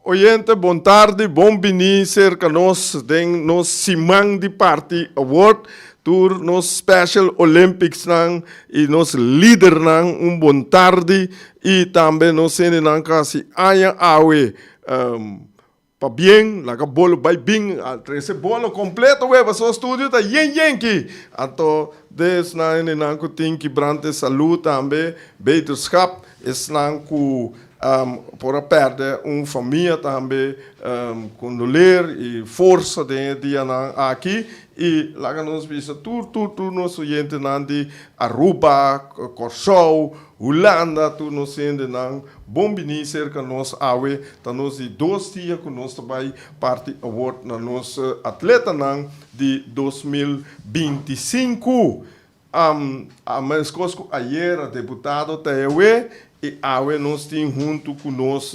Oyente, bon tardi, bon bini cerca nos den nos siman di parti award. Tur nos Special Olympics nan y nos lidernan un bon tardi y tambe nos hendenan cu haci aña awe. Pabien, laga bolo bai bin, a trece bolo completo we, pasobra studio ta yen yen ki. Anto de esnan hendenan cu tin kibrante salud tambe, beterschap, esnan cu por a perde un famia tambe, condoleer y forsa den e dianan aki. Y laga nos bisa tur tur tur nos oyentenan di Aruba, Corsou, Hulanda, tur nos hendenan bon bini serka nos awe. Ta nos di dos dia ku nos ta bai parti award na nos atletanan di 2025. A meskos ku ayera deputado ta ewe i awe nos tin huntu ku nos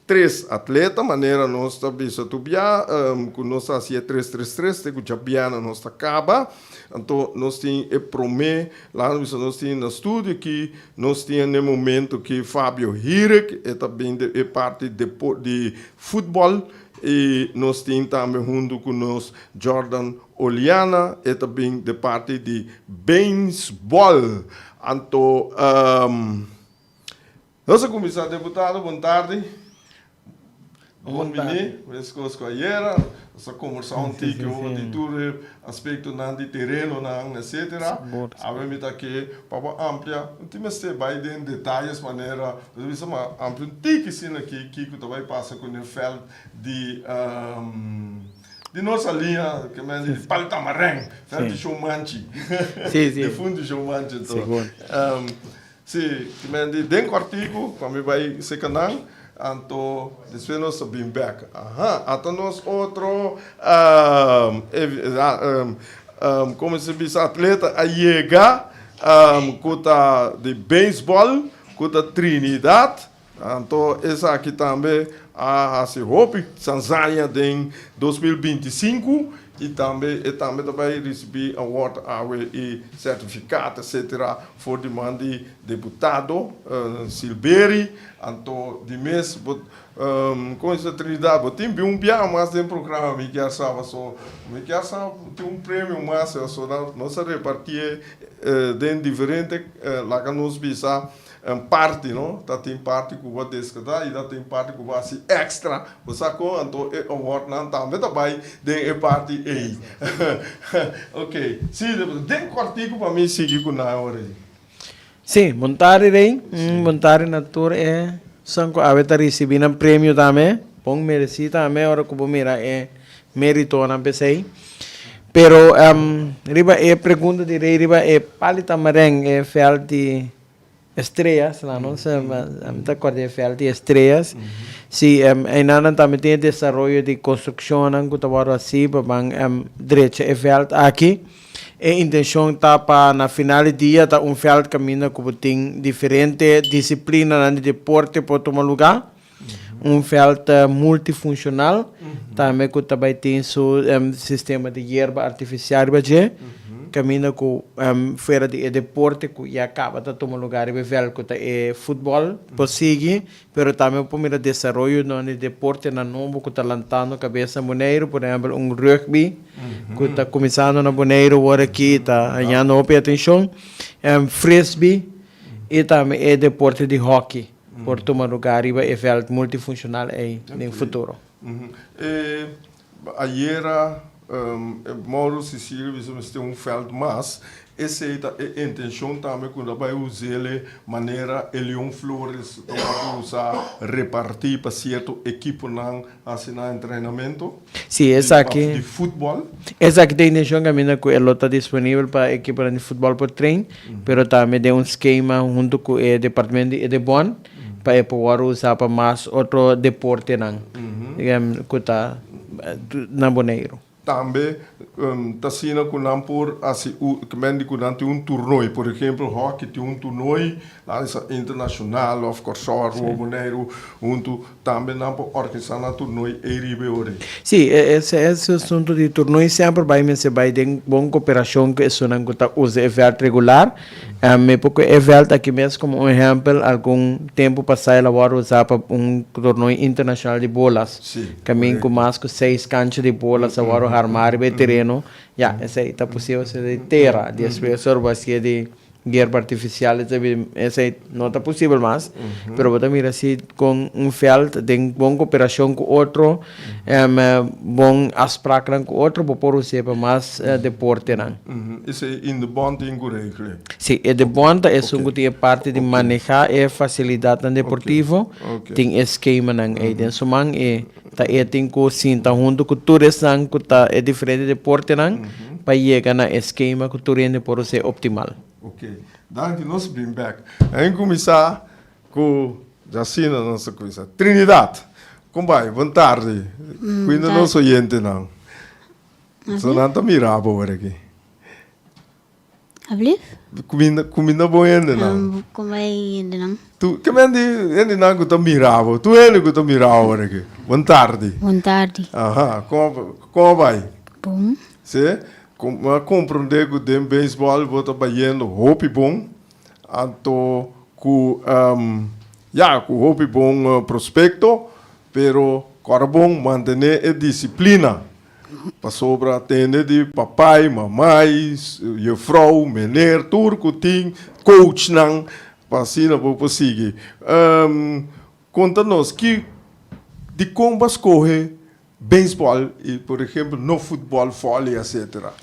tres atleta manera nos ta bisa tur bia ku nos ta hasi e tres tres tres te ku djabiana nos ta kaba. Anto nos tin e promé Laat bisa nos tin na studio aki, nos tin na e momento aki Fabio Hierik, e ta bin di e parti di futbol y nos tin tambe hunto cu nos Jordan Oliana, e ta bin di parti di beisbol. Anto nos a cuminsa, deputado, bon tardi. Bon bini, meskos ku ayera, nos a kombersá un tiki over di tur e aspektonan di terenonan, etsetera. Awe mi ta ke pa bo amplia, no tin mester bai den detayes manera bo ta bisa, ma amplia un tiki asina aki kiko ta bai pasa ku e vèlt di di nos alia, ke men di Pal Tamarèn, vèlt di Showmanchi, difuntu Showmanchi anto. Sí, ki men di den kòrtiku pa mi bai seka nan, anto despues nos ta bin bèk. Aha, ata nos otro komo se bisa atleta a yega ku ta di beisbòl ku ta Trinidad. Anto esaki tambe a hasi hopi sanzaña den 2025 y tambe e tambe ta bay ricibi award awe y certificaat etcetera for di man di deputado Silberie. Anto di mes bo con esta Trinidad bo tin un biaha mas den programa mi kier sa paso mi kier sa tin un premio mas paso nos a repartie den diferente laga nos bisa. Un parti no, ta tin parti ku bo a deskatá i ta tin parti ku bo a hasi èkstra. Bo sa kon? Anto e awardnan tambe ta bai den e parti ei. Oké, sí, den kòrtiku pa mi sigui ku nan awor ei. Sí, bon tardi Rey, bon tardi na tur e esnan ku awe ta risibí nan premio tambe. Bon meresí tambe ora ku bo mira e meritonan p'esei. Pero riba e pregunta di Rey riba e Pali Tamarèn, e vèlt di Estrellas, na nos mi ta acorda e veld di Estrellas. Si einanan tambe tin e desaroyo di construccionnan cu ta wordo haci pa ban drecha e veld aki. E intencion ta pa na final di dia ta un veld caminda cu bo tin diferente disciplinanan di deporte por tuma lugar. Un veld multifuncional tambe cu ta bay tin su sistema di yerba artificial riba dje, caminda cu fuera di e deporte cu ya caba ta tuma lugar riba e veld cu ta e futbol por sigui, pero tambe por mira desaroyo di deportenan nobo cu ta lantando cabes na Boneiru, por ehempel un rugby cu ta cuminsando na Boneiru awor aki ta hañando hopi atencion, frisbee y tambe e deporte di hockey. Por tuma lugar riba e veld multifuncional ei den futuro. E ayera Mauro Cecilio bisa mester un veld mas. Esei ta e intencion tambe cu ta bay usele manera Elion Flores ta wak usa reparti pa cierto ekiponan haci nan entrenamento. Si, esaki. Di futbol. Esaki ta e intencion caminda cu e lo ta disponibel pa ekiponan di futbol por train, pero tambe den un skema hunto cu e departamento di Edebon pa e por worde usa pa mas otro deportenan cu ta na Boneiru. Tambe ta asina ku nan por hasi ke men di ku nan tin un turnooi. Por ehempel hockey tin un turnooi, nan bisa internashonal òf Kòrsou, Aruba, Boneiru huntu tambe nan por organisá nan turnooi ei riba e ora ei. Sí, e asuntu di turnooi semper bai mester bai den bon koperashon ku esunnan ku ta usa e vèlt regular. Mi por ku e vèlt aki mes komo un ehèmpel algun tempu pasá el a wòrdu usá pa un torneo internashonal di bolas. Kamin ku mas ku seis kancha di bolas a wòrdu harmá riba e tereno. Ya, esei ta posibel ser di tera. Despues ora bo hasié di yerba artifisial esei no ta posibel mas. Pero bo ta mira si kon un vèlt den bon koperashon ku otro, bon afspraknan ku otro bo por us'é pa mas deportenan. Esei in de bond tin ku regle. Sí, e de bond ta esun ku tin e parti di manehá e fasilidatnan deportivo, tin e skemanan ei den su man i ta e tin ku sinta huntu ku tur esnan ku ta e diferente deportenan pa yega na e skema ku tur hende por us'é optimal. Ok, danki. Nos bin bek. Ain kuminsá Ku asina nos ta kuminsa. Trinidad, kon bai? Bon tardi. Kuinda nos oyentenan. So nan ta mira bo awor aki. Ablief? Kuminda, kuminda bo hendenan. Kon bai hendenan? Tu, ke men di hendenan ku ta mira bo? Tur hende ku ta mira bo awor aki. Bon tardi. Bon tardi. Aha, kon, kon a bai? Bon. Si? Mi a komprondé ku den beisbòl bo ta bayendo hopi bon. Anto ku ya ku hopi bon prospekto, pero kòrda bon mantené e disiplina, pasobra tende di papai, mamai, jefrou, meneer, tur ku tin coachnan pa asina bo por sigui. Konta nos ki dikon bo a skohe beisbòl i por ehempel no futbòl, vòlei, etcetera?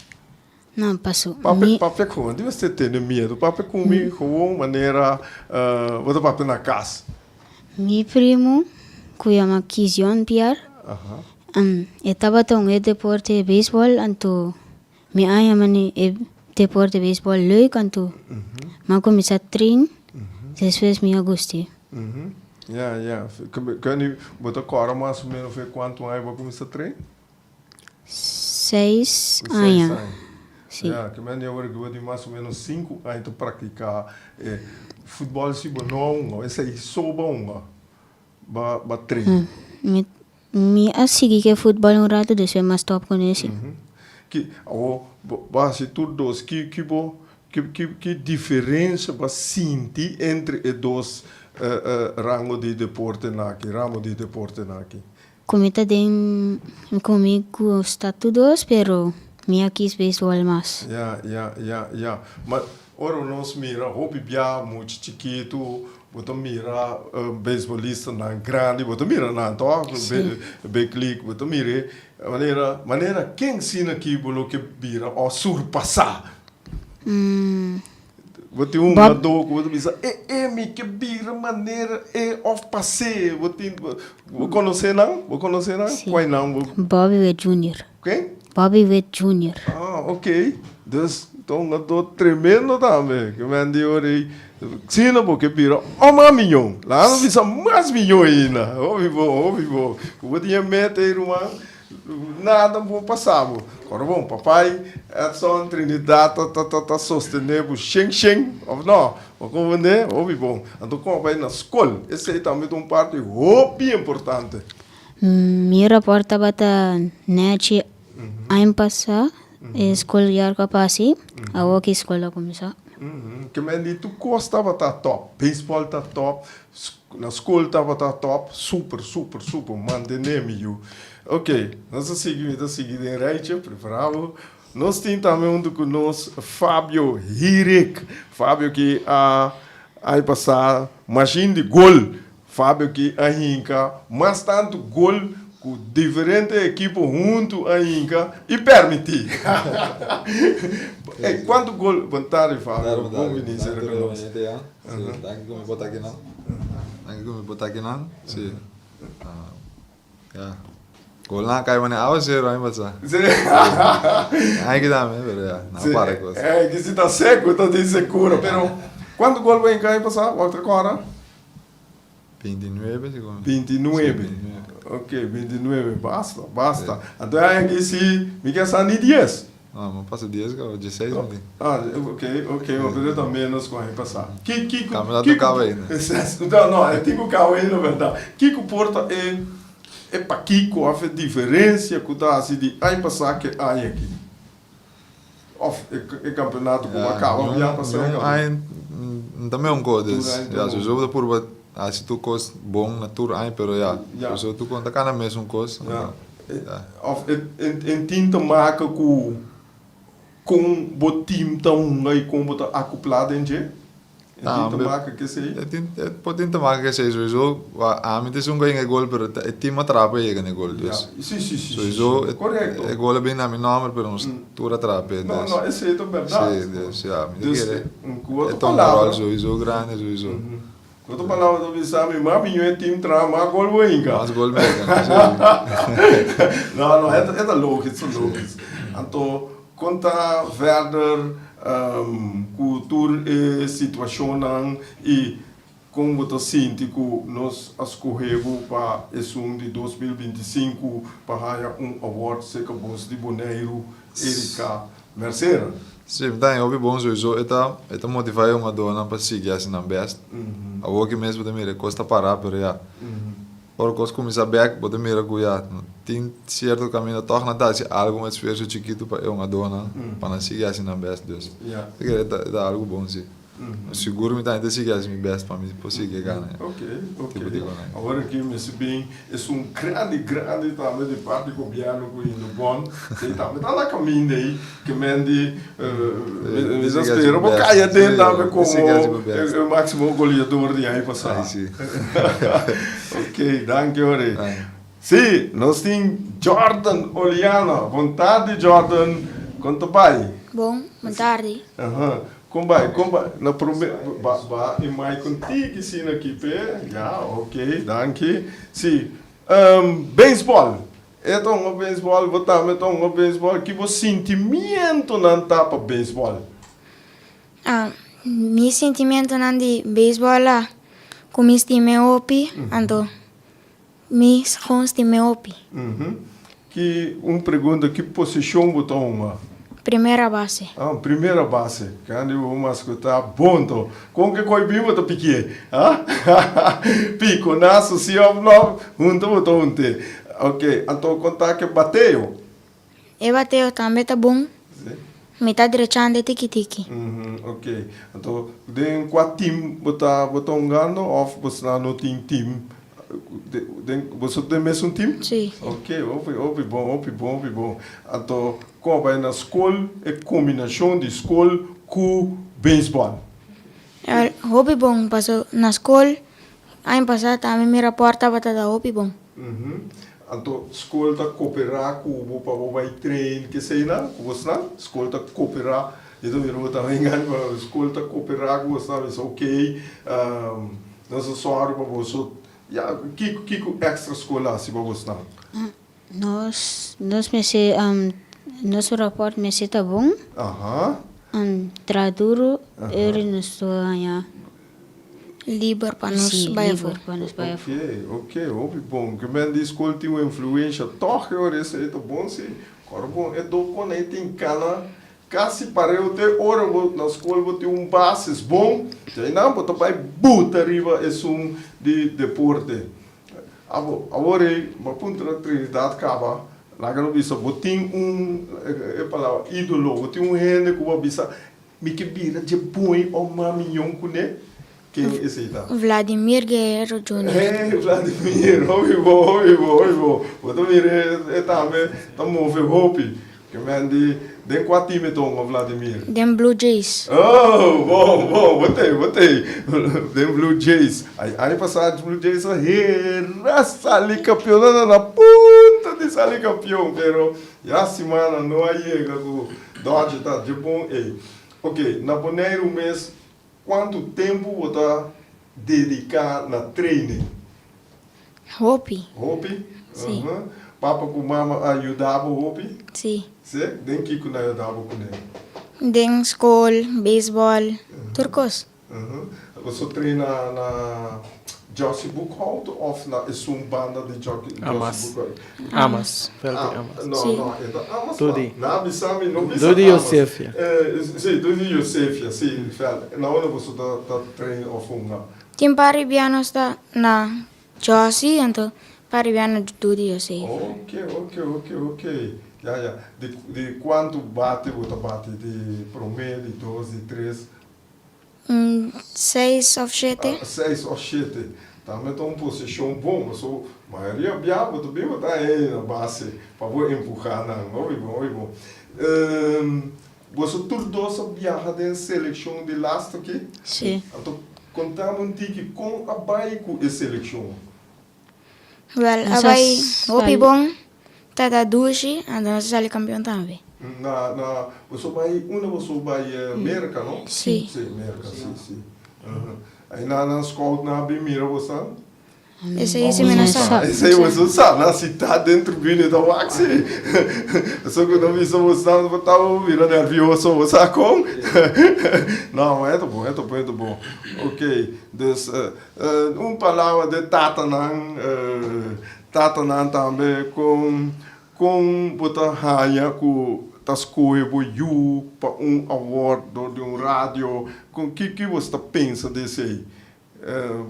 No, paso Papia, mi. papia ku mi mester tene miedu. Papia ku mi gewoon manera bo ta papia na kas. Mi primo ku yama Kizion Pierre, e tabata un e deporte beisbòl anto mi a yama ni e deporte beisbòl leuk anto mi a kuminsá train despues mi a gust'é. Ya, ya. Bo ta kòrda mas o ménos for kuantu aña bo a kuminsá train? Seis aña. Si. Ya, ke men di awor ku bo tin mas o menos sinku aña ta praktiká e futbòl si bo no a hunga, esei so bo a hunga, bo a train. Mi mi a sigui ku e futbòl un ratu despues mi a stòp ku esei. Ki awor bo a hasi tur dos, ki ki bo ki ki ki diferensha bo a sinti entre e dos rango di deportenan aki, ramo di deportenan aki? Ku mi ta den ku mi gusta tur dos pero mi a kis beisbol mas. Ya ya ya ya ma ora nos mira hopi bia mucha chikitu bo ta mira beisbolistanan grandi bo ta mira nan tok big league bo ta mira manera manera ken asina ki bo lo ke bira o surpasa. Bo tin un hungadó ku bo ta bisa, E e mi ke bira manera e òf pas'é. Bo tin, bo konosé nan? Bo konosé nan? Sí. Kua nan bo? Bobby Witt Junior. Ken? Bobby Witt Junior. Ah, ok. Dus ta un hungadó tremendo tambe. Ke men di ora ei, asina bo ke bira o mas miñó. Laga nos bisa mas miñó ainda. Hopi bon, hopi bon. Ku bo tin e meta ei, ruman. Nada bo pasa bo. Ora bon, papai Edson Trinidad ta ta ta ta sostene bo shen shen, of no? Bo comprende? Hopi bon. Anto como bai na scol, esey tambe ta un parti hopi importante. Mi raport tabata nechi aña pasa, e scol jaar cu a pasa, awor ki scol a cuminsa. Ke men di tur cos tabata top, baseball ta top, Na skol tabata top, super, super, super, mantene mi yu. Ok, nos ta sigui, mi ta sigui den rijtje, prepara bo. Nos tin tambe huntu ku nos Fabio Hirik. Fabio ki a aña pasá mashin di gol. Fabio ki a hinka mas tantu gol ku diferente ekipo huntu a hinka i permití. Ey, kuantu gol? Bon tardi Fabio, bon bini sera ku nos. Sí, danki ku mi por ta akinan. Danki ku mi por ta akinan. Sí. Ya. Golnan a kai manera awasero aña pasá. Sí. Ai ki tambe, pero ya, nan a para kos. Eh, ki si ta seku, ta tin sekura. Pero, kuantu gol bo hinka aña pasá? Bo ta kòrda? 29 segun mi. 29. Ok, 29. Basta, basta. Anto e aña aki si mi ke sa ni dies. No, mi a pasa dies kaba, dieseis mi tin. Ah, ok, ok, ma pero ta menos ku aña pasá. Ki, kiko, Tambe ta kaba ainda. No, no, e tin ku kaba ainda, bèrdat. Kiko por ta e, e pakiko òf e diferensia ku ta hasi di aña pasá ku e aña aki? Òf e kampeonato ku a kaba bia pasá. Niun aña no ta meun kos des. Ya, sowieso bo ta purba hasi tur kos bon na tur aña, pero ya, sowieso tur kos no ta kana mesun kos. Ya. Of e tin ta maka ku kon bo team ta hunga i kon bo ta akuplá den dje? E tin ta maka ku esei? E tin, e por tin ta maka ku esei. Sowieso ami ta esun ku a yega e gol, pero ta e team a trapa yega na e gol. Dus Si, si, si. sowieso Korekto. e gol a bin na mi nòmber, pero nos tur a trapa e. No, no, esei ta bèrdat. Si, dus ya, mi ta Dus, kere ku otro e ta un ròl palabra. sowieso grandi sowieso. Ku otro palabra ta bisa mi mas biño e team traha mas gol bo hinka. Mas gol mi hinka, si. No, no, e ta logis, e ta logis. Anto, kon ta verder ku tur e situashonnan i kon bo ta sinti ku nos a skohe bo pa esun di 2025 pa haña un award serka bos di Boneiru, Erika Mercera? Sí, mi ta haña hopi bon sowieso e ta e ta motivá e hungadónan pa sigui hasi nan bèst. Awor ki mes bo ta mira e kos ta pará pero ya ora kos kuminsá bèk bo ta mira ku ya tin sierto kaminda tòg nan ta hasi algu un esfuerso chikitu pa e hungadónan pa nan sigui hasi nan bèst dus mi kere e ta algu bon sí. Sigur mi tambe ta sigui hasi mi best pa mi por sigui gana e Ok, ok. tipo di gonan. Awor aki mester bin esun grandi, grandi tambe di parti gobièrnu ku hende bon. Esei tambe ta na kaminda ei ke men di mi ta spera bo kai aden tambe komo e máksimo goleador di aña pasá. Ai si. Ok, danki ori. Si, nos tin Jordan Oliana. Bon tardi Jordan, kon ta bai? Bon, bon tardi. Aha. Kon bai, kon bai, na prome, ba, ba e mai kon tiki asina aki p'e, ya, ok, danki. Si, beisbòl, e ta hunga beisbòl, bo tambe ta hunga beisbòl, ki bo sintimientonan ta pa beisbòl? Ah, mi sintimientonan di beisbòl a ku mi stima e hopi, anto mi gewoon stima e hopi. Ki un pregunta, ki posishon bo ta hunga? Primera base. Ah, primera base. Kende bo mascota bon to. Kon ke koi bin bo ta pikié? Ah? Piconazo si of no, hunto bo ta hunté. Ok, anto kon ta ke bateo? E bateo tambe ta bon. Si. Mi ta drechando tiki tiki. Ok. Anto den kua team bo ta bo ta hungando of bo sa no tin team? Den boso den mesun team? Si. Ok, hopi hopi bon, hopi bon, hopi bon. Anto kon a bai na skol e kombinashon di skol ku beisbòl? Hopi bon, paso na skol aña pasá tambe mi rapòrt tabata ta hopi bon. Anto skol ta koperá ku bo pa bo bai train keseinan ku bosnan? Skol ta koperá, mi ta mira bo ta venga pa skol ta koperá ku bosnan bisa ok nos a sòru pa boso ya kiko kiko èkstra skol a hasi pa bosnan? Nos nos mester nos rapòrt mester ta bon. Traha duru ora nos ta haña. Liber pa nos bai afó. Sí, liber pa nos bai afó. Ok, ok, hopi bon. Ke men di skol tin un influensha tòg e ora esei ta bon si. Kòrda bon e do kon ei tin kana kasi pareu te ora bo na skol bo tin un basis bon, djainan bo ta bai buta riba esun di deporte. Abo, awor ei bo a puntra Trinidad kaba, laga no bisa bo tin un e palabra idolo, bo tin un hende ku bo a bisa Mi ke bira dje boi o mami yon kuné? Ken esei ta? Vladimir Guerrero Junior. Hey Vladimir, hopi bo, hopi bo, hopi bo. Bo ta mira e tambe ta move hopi. Ke men di, den kua team e ta hunga Vladimir? Den Blue Jays. Oh, bon, bon, bo tei, bo tei. Den Blue Jays. Ay, aña pasá Blue Jays a hera sali kampion. Nan a na punto di sali kampion, pero ya simana no a yega ku Dodge ta dje bon ei. Ok, na Boneiru mes kuantu tempu bo ta dediká na training? Hopi. Hopi? Si. Papa ku mama a yuda bo hopi? Si. Si? Den kiko nan a yuda bo kuné? Den skol, beisbòl, tur kos. Boso train na na. Josie Boekhout of na esun banda di Josie Amas. Boekhout? Amas. Veld di Ah, Amas. no, Sí. no, e ta Amas. Dudi. Na bisa mi, no bisa Dudi Amas. Josefia. Sí, Dudi Josefia, sí, veld. Na unda boso ta, ta train of hunga? Tin par di bia nos ta na Josie, anto par di bia na Dudi Josefia. Ok, ok, ok, ok. Ya, ya. Di, di kuantu bate bo ta bati? Di promé, di dos, di tres? Un seis of shete. Seis of shete. Tambe ta un posishon bon, paso mayoria bia bo ta bin bo ta ei na base pa bo empuha nan. Hopi bon, hopi bon. Boso tur dos a biaha den selekshon di lastu aki? Si. Anto konta mi un tiki kon a bai ku e selekshon? Wel, a bai hopi bon, ta ta dushi, anto nos a sali kampion tambe. Na, na, boso bai, unda boso bai? Merka, no? Si. Si, Merka, si, si. Aina nan scout nan a bin mira boso? Esei si mi no sa. Esei boso sa, nan si ta den tribune ta wak si. Pasobra ku nan bisa boso nan bo tabata bira nervioso, bo sa kon? No, ma e ta bon, e ta bon, e ta bon. Ok, dus Un palabra de tatanan, tatanan tambe kon kon bo ta haña ku ta skohe bo yu pa un award dor di un radio, kon ki ki bo ta pensa di esei?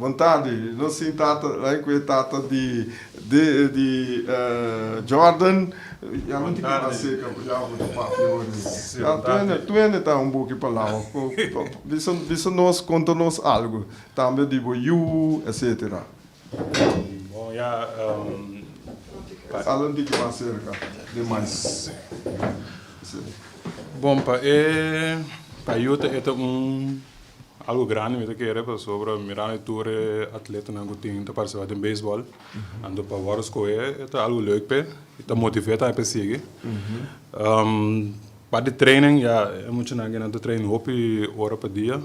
Bontadi, nos tin tata, lain ku e tata di di di Jordan, ya no tin ki mas serka ya bo ta papia hopi. Ya tuende tuende ta un buki palabra, bisa bisa nos konta nos algu. Tambe di bo yu, etcetera. Bon, ya, pa. Algo di ki mas cerca di mic. Si. Bon, pa e, pa yu ta e ta un algo grandi mi ta kere pasobra mirando tur e atletanan ku tin ta partisipa den beisbòl, anto pa wòrdu skohe e ta algo leuk p'e, e ta motiv'é tambe p'e sigui. Part di training, ya, e muchanan aki nan ta train hopi ora pa dia,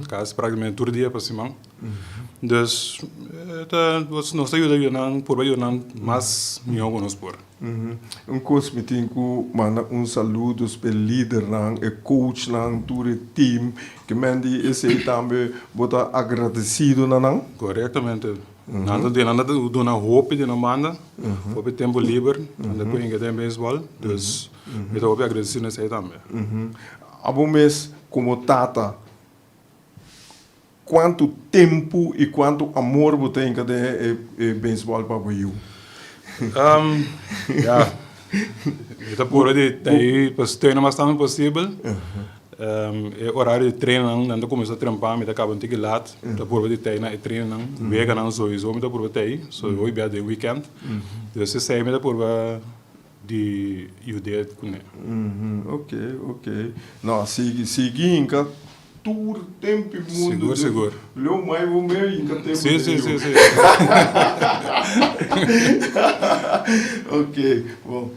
kasi praktikamente tur dia pa siman. Dus, e ta, nos ta yuda yuda nan, purba yuda nan mas mihó ku nos por. Un kos mi tin ku manda un saludos p'e lidernan, e coachnan, tur e team, ke men di esei tambe bo ta agradesido na nan? Korektamente. Nan ta nan ta duna hopi di nan banda, hopi tempu liber, nan ta por hinka den beisbòl, dus mi ta hopi agradesido na esei tambe. Abo mes komo tata, kuantu tempu i kuantu amor bo ta hinka den e beisbòl pa bo yu? Ya, mi ta puru di ta ei pa steuna mas tantu posibel. E orario di trenanan, nan ta kuminsá trempan, mi ta kaba un tiki lat, mi ta purba di tei na e trenanan. Weganan sowiso mi ta purba tei, so hopi bia den weekend. Dus esei mi ta purba di yud'é kuné. Ok, ok. No, sigui, sigui hinka tur tempu mundu. Sigur, sigur. Leu mai bo meu hinka tempu Si, si, si, si. Ok, bon.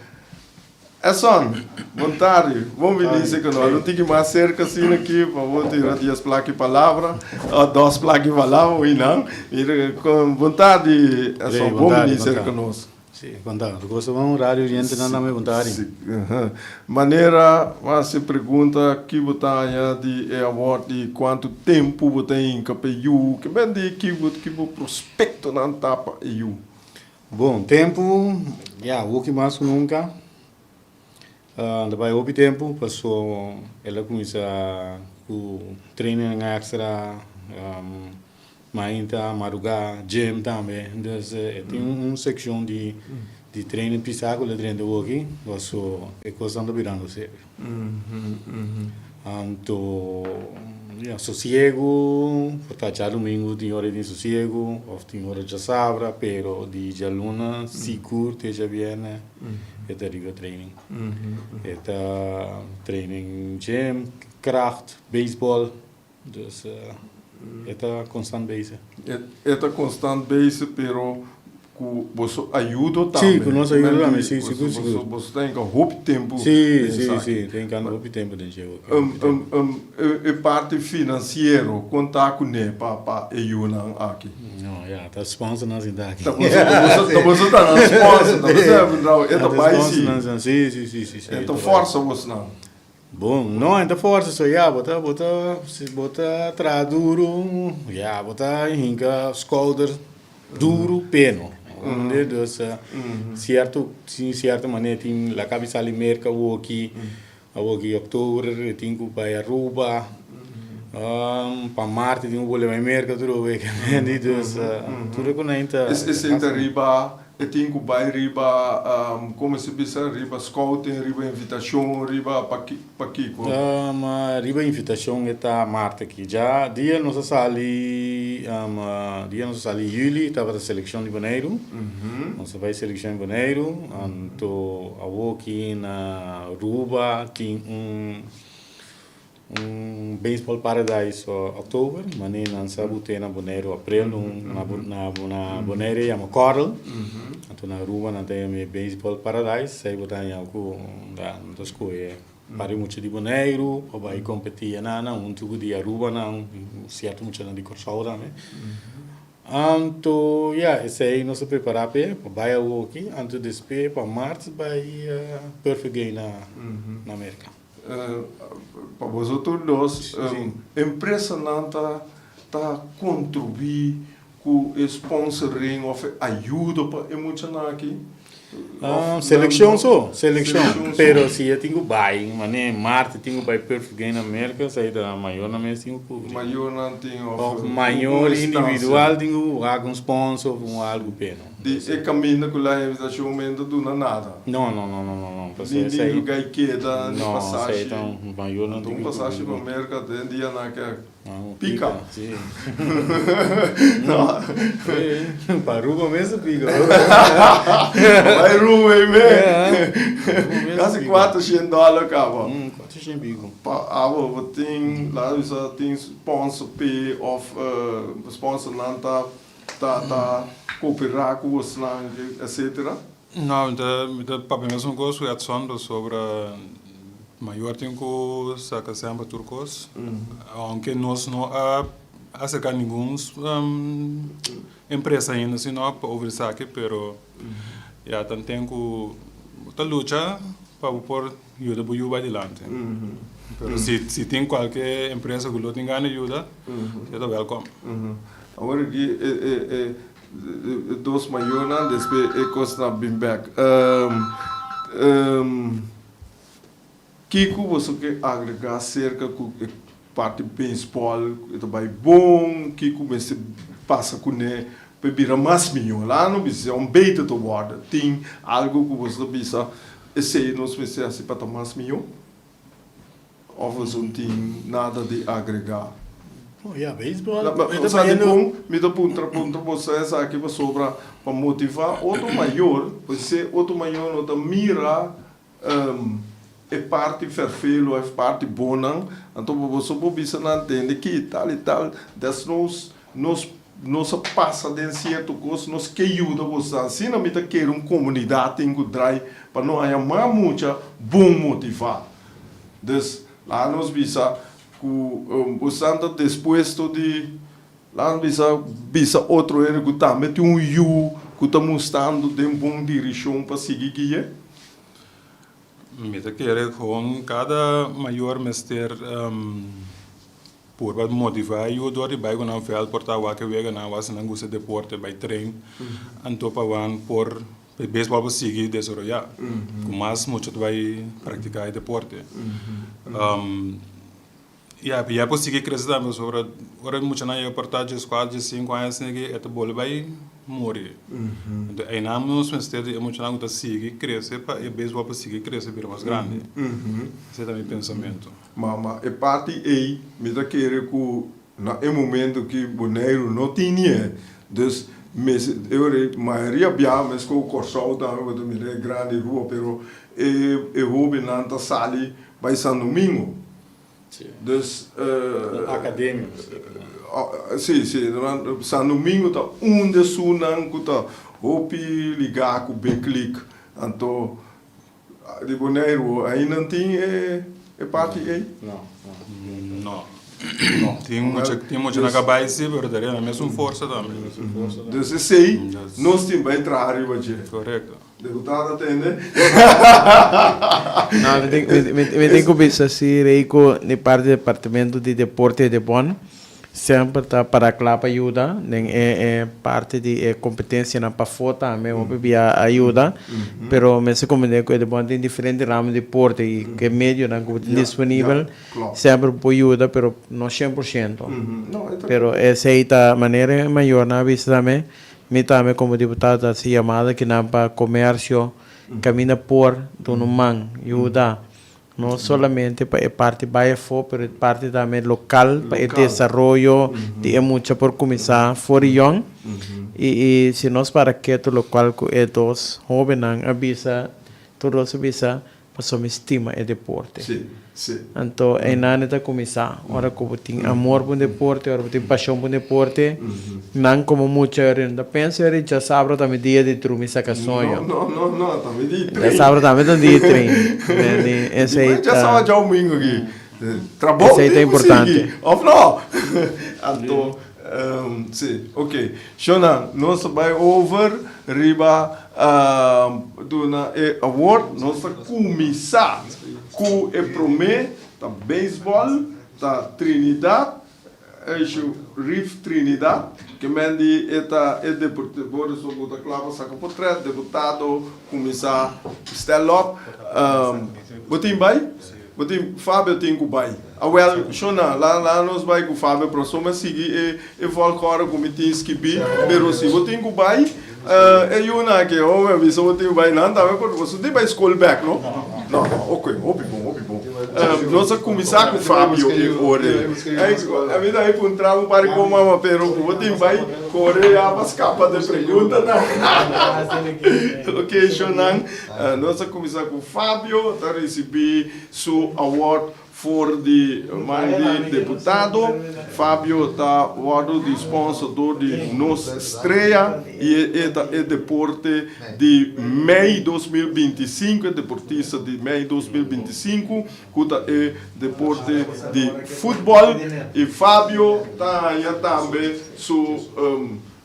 Eson, bon tardi. Bon bini serka nos. No tin ki mas serka asina aki pa bo tira dies plaki palabra, o dos plaki palabra, ui nan. Mira, kon, bon tardi, Eson. Bon bini serka nos. Si, bon tardi. Gosto bon radio oyente nan tambe bon tardi. Si, aha. Manera bo hasi pregunta ki bo ta haña di e award di kuantu tempu bo ta hinka pa e yu, ke men di ki bo ki bo prospektonan ta pa e yu. Bon tempu, ya, hopi mas ku nunka. Ta bai hopi tempu paso el a kuminsá ku training èkstra, mainta, madrugá, gym tambe. Entonces e tin un sekshon di di training pisá ku el a drenta hoki paso e kosnan ta birando serio. Anto ya sosiegu, por ta djadumingu tin ora di sosiegu of tin ora djasabra, pero di djaluna sigur te djabièrnè e ta riba training. E ta training gym, kracht, beisbòl, dus e ta konstant bezig. E ta konstant bezig pero Ku boso ayudo tambe. Sí, ku nos ayudo tambe, sí, sigur, sigur. Boso ta hinka hopi tempu den esaki. Sí, sí, sí, ta hinkando hopi tempu den dje. E parti finansiero, kon ta kuné pa e yunan aki? No, ya, ta sponsornan sinta aki. Ta boso ta nan sponsor, ta boso e ta bai si. Sí, sí, sí, sí. E ta forsa bosnan. Bon, no, e ta forsa so ya, bo ta, bo ta, si bo ta traha duru, ya, bo ta hinka skouder duru peno. Comprende? Dus, sierto, sin sierto manera tin la kabi sali Merka awoki, awoki oktober e tin ku bai Aruba, pa mart e tin ku bolbe bai Merka tur awe, comprende? Dus, tur e ku nan ta. Esei ta riba E tin ku bai riba, komo se bisa, riba scouting, riba invitashon, riba pakiko? Riba invitashon e ta mart aki. Dja dia nos a sali, dia nos a sali juli tabata selekshon di Boneiru. Nos a bai selekshon di Boneiru, anto awoki na Aruba tin un. Un Baseball Paradise October, mane nan sa bute na Boneiru April, na na Bonaire e yama Coral, anto na Aruba nan ta yama e Baseball Paradise, esei bo ta haña ku nan ta skohe par di mucha di Boneiru pa bai kompetí anan huntu ku di Arubanan, sierto muchanan di Kòrsou tambe. Anto ya, esei nos a prepará p'e pa bai awoki, anto despues pa mart bai Perfect Game na Merka. Pa boso tur dos, empresanan ta ta kontribuí ku e sponsoring òf e ayudo pa e muchanan aki? Selekshon so, selekshon. Pero si e tin ku bai, manera Marte tin ku bai Perfect Game na Merka, esei ta mayornan mes tin ku kubri. Mayornan tin òf Òf mayor individual tin ku wak un sponsor òf un algu p'e no. Di e kaminda ku la invitashon men ta duna nada. No, no, no, no, no, no. Ni di luga i keda, ni pasashi. Anto un pasashi pa Merka den dianan ke pika. Si. No. Pa Aruba mes a pika. Bai Aruba ei me. Kasi kuatroshen dòler kaba. Kuatroshen piku. Pa abo bo tin, laga bisa tin sponsor p'e òf sponsornan ta. Ta ta cooperá cu bosnan etcetera? No, mi ta mi ta papia mesun cos cu Edson pasobra mayor tin cu saca semper tur cos. Aunke nos no a acerca ningun empresa ainda si no pa over esaki pero ya tanten cu bo ta lucha pa bo por yuda bo yu bai dilanti. Pero si si tin cualke empresa cu lo tin gana di yuda ya ta welcome. Awor aki e e e e dos mayornan despues e kosnan a bin bek. Kiko boso ke agregá serka ku e parti beisbòl ku ta bai bon? Kiko mester pasa kuné pa e bira mas mihó? Laga no bisa om beter te wòrdu. Tin algu ku boso ta bisa esei nos mester hasi pa ta mas mihó? Of boso no tin nada di agregá? Oh ya, beisbòl. Sa dikon mi ta puntra puntra boso esaki? Pasobra pa motivá otro mayor, pasobra otro mayor no ta mira e parti ferfelu of e parti bonnan, anto boso por bisa nan tende ki tal i tal, desnos nos nos a pasa den sierto kos, nos ke yuda boso. Asina mi ta kere un komunidat tin ku drai pa no haña mas mucha bon motivá. Dus laga nos bisa ku boso ta dispuesto di laga nos bisa bisa otro hende ku tambe tin un yu ku ta mustrando den bon dirishon pa sigui guia. Mi ta kere gewoon kada mayor mester purba motivá e yu dor di bai ku nan vèlt por ta wak e weganan wak si nan gusta deporte bai train anto pa wan por e beisbòl por sigui desaroyá ku mas mucha ta bai praktiká e deporte. Ya, ya por sigui crece tambe pasobra ora e muchanan yega por ta dieskuater, diesinku aña asina ke e ta bolbe bai muri. Enton einan nos mester di e muchanan ku ta sigui crece pa e beisbòl por sigui crece bira mas grandi. Esei ta mi pensamentu. Ma ma e parti ei mi ta kere ku na e momento ki Boneiru no tin nie, dus mester e ora ei mayoria bia meskos Kòrsou tambe bo ta mira e grandi rua pero e e hobennan ta sali bai San Domingo. Dus. Un academia. Si, si. San Domingo ta un di esunnan ku ta hopi ligá ku Big League. Anto di Boneiru ainda no tin e parti ei? No, no. No. Tin mucha, tin mucha na kabay si, pero ta riba na mesun forsa tambe. Dus esei nos tin bai traha riba dje. Korekto. Deputado a tende. No, mi tin, mi, mi, mi tin ku bisa si Rey ku di parti departamento di deporte di Bon semper ta para kla pa yuda den e e parti di e kompetensianan pafó tambe hopi bia a yuda pero mester komprende ku e Bon tin diferente ramo di deporte i ku e medionan ku bo tin disponibel semper bo por yuda pero no 100%. Pero esei ta manera e mayornan a bisa tambe. Mi tambe komo diputado ta hasi yamada kinan pa komersio kaminda por duna un man, yuda, no solamente pa e parti bai afó pero e parti tambe lokal pa e desaroyo di e mucha por kuminsá for di yòn. I i si nos para ketu lokual ku e dos hóbennan a bisa, tur dos a bisa, Pasobra mi stima e deporte. Sí, sí. Anto einan e ta kuminsá. Ora ku bo tin amor pa un deporte, ora bo tin pashon pa un deporte, nan komo mucha ora no ta pensa ora djasabra ta mi dia di drumi saka soño. No, no, no, no, ta mi dia di train. Djasabra tambe ta un dia di train. Esei ta. Djasabra djadomingo aki. Trabou Esei ta tin ku importante. sigui, òf no? Anto, sí, oké. Shona, nos ta bai over riba duna e award. Nos ta kuminsá ku e promé, ta beisbòl, ta Trinidad, Riff Trinidad. Ke men di e ta e deporte, bo so bo ta kla pa saka potrèt, deputado kuminsá stel op. Bo tin bai? Bo tin, Fabio tin ku bai. Awel, shona, la la nos bai ku Fabio proso mi a sigui e e volgorde ku mi tin skibí, pero si bo tin ku bai, e yunan aki, oh mi a bisa bo tin ku bai, nan tambe por, boso tin bai skol bèk, no? No, no, oke, hopi bon, hopi bon. Nos a kuminsá ku Fabio e ora ei. A mi tambe puntra un par di kon mama, pero ku bo tin bai kore ya pa skapa de preguntanan. Oke, shonnan. Nos a kuminsá ku Fabio ta risibí su award for di man di deputado. Fabio ta wòrdu di sponsor dor di Nos Strea i e ta e deporte di mei 2025, e deportista di mei 2025 ku ta e deporte di futbòl. I Fabio ta haña tambe su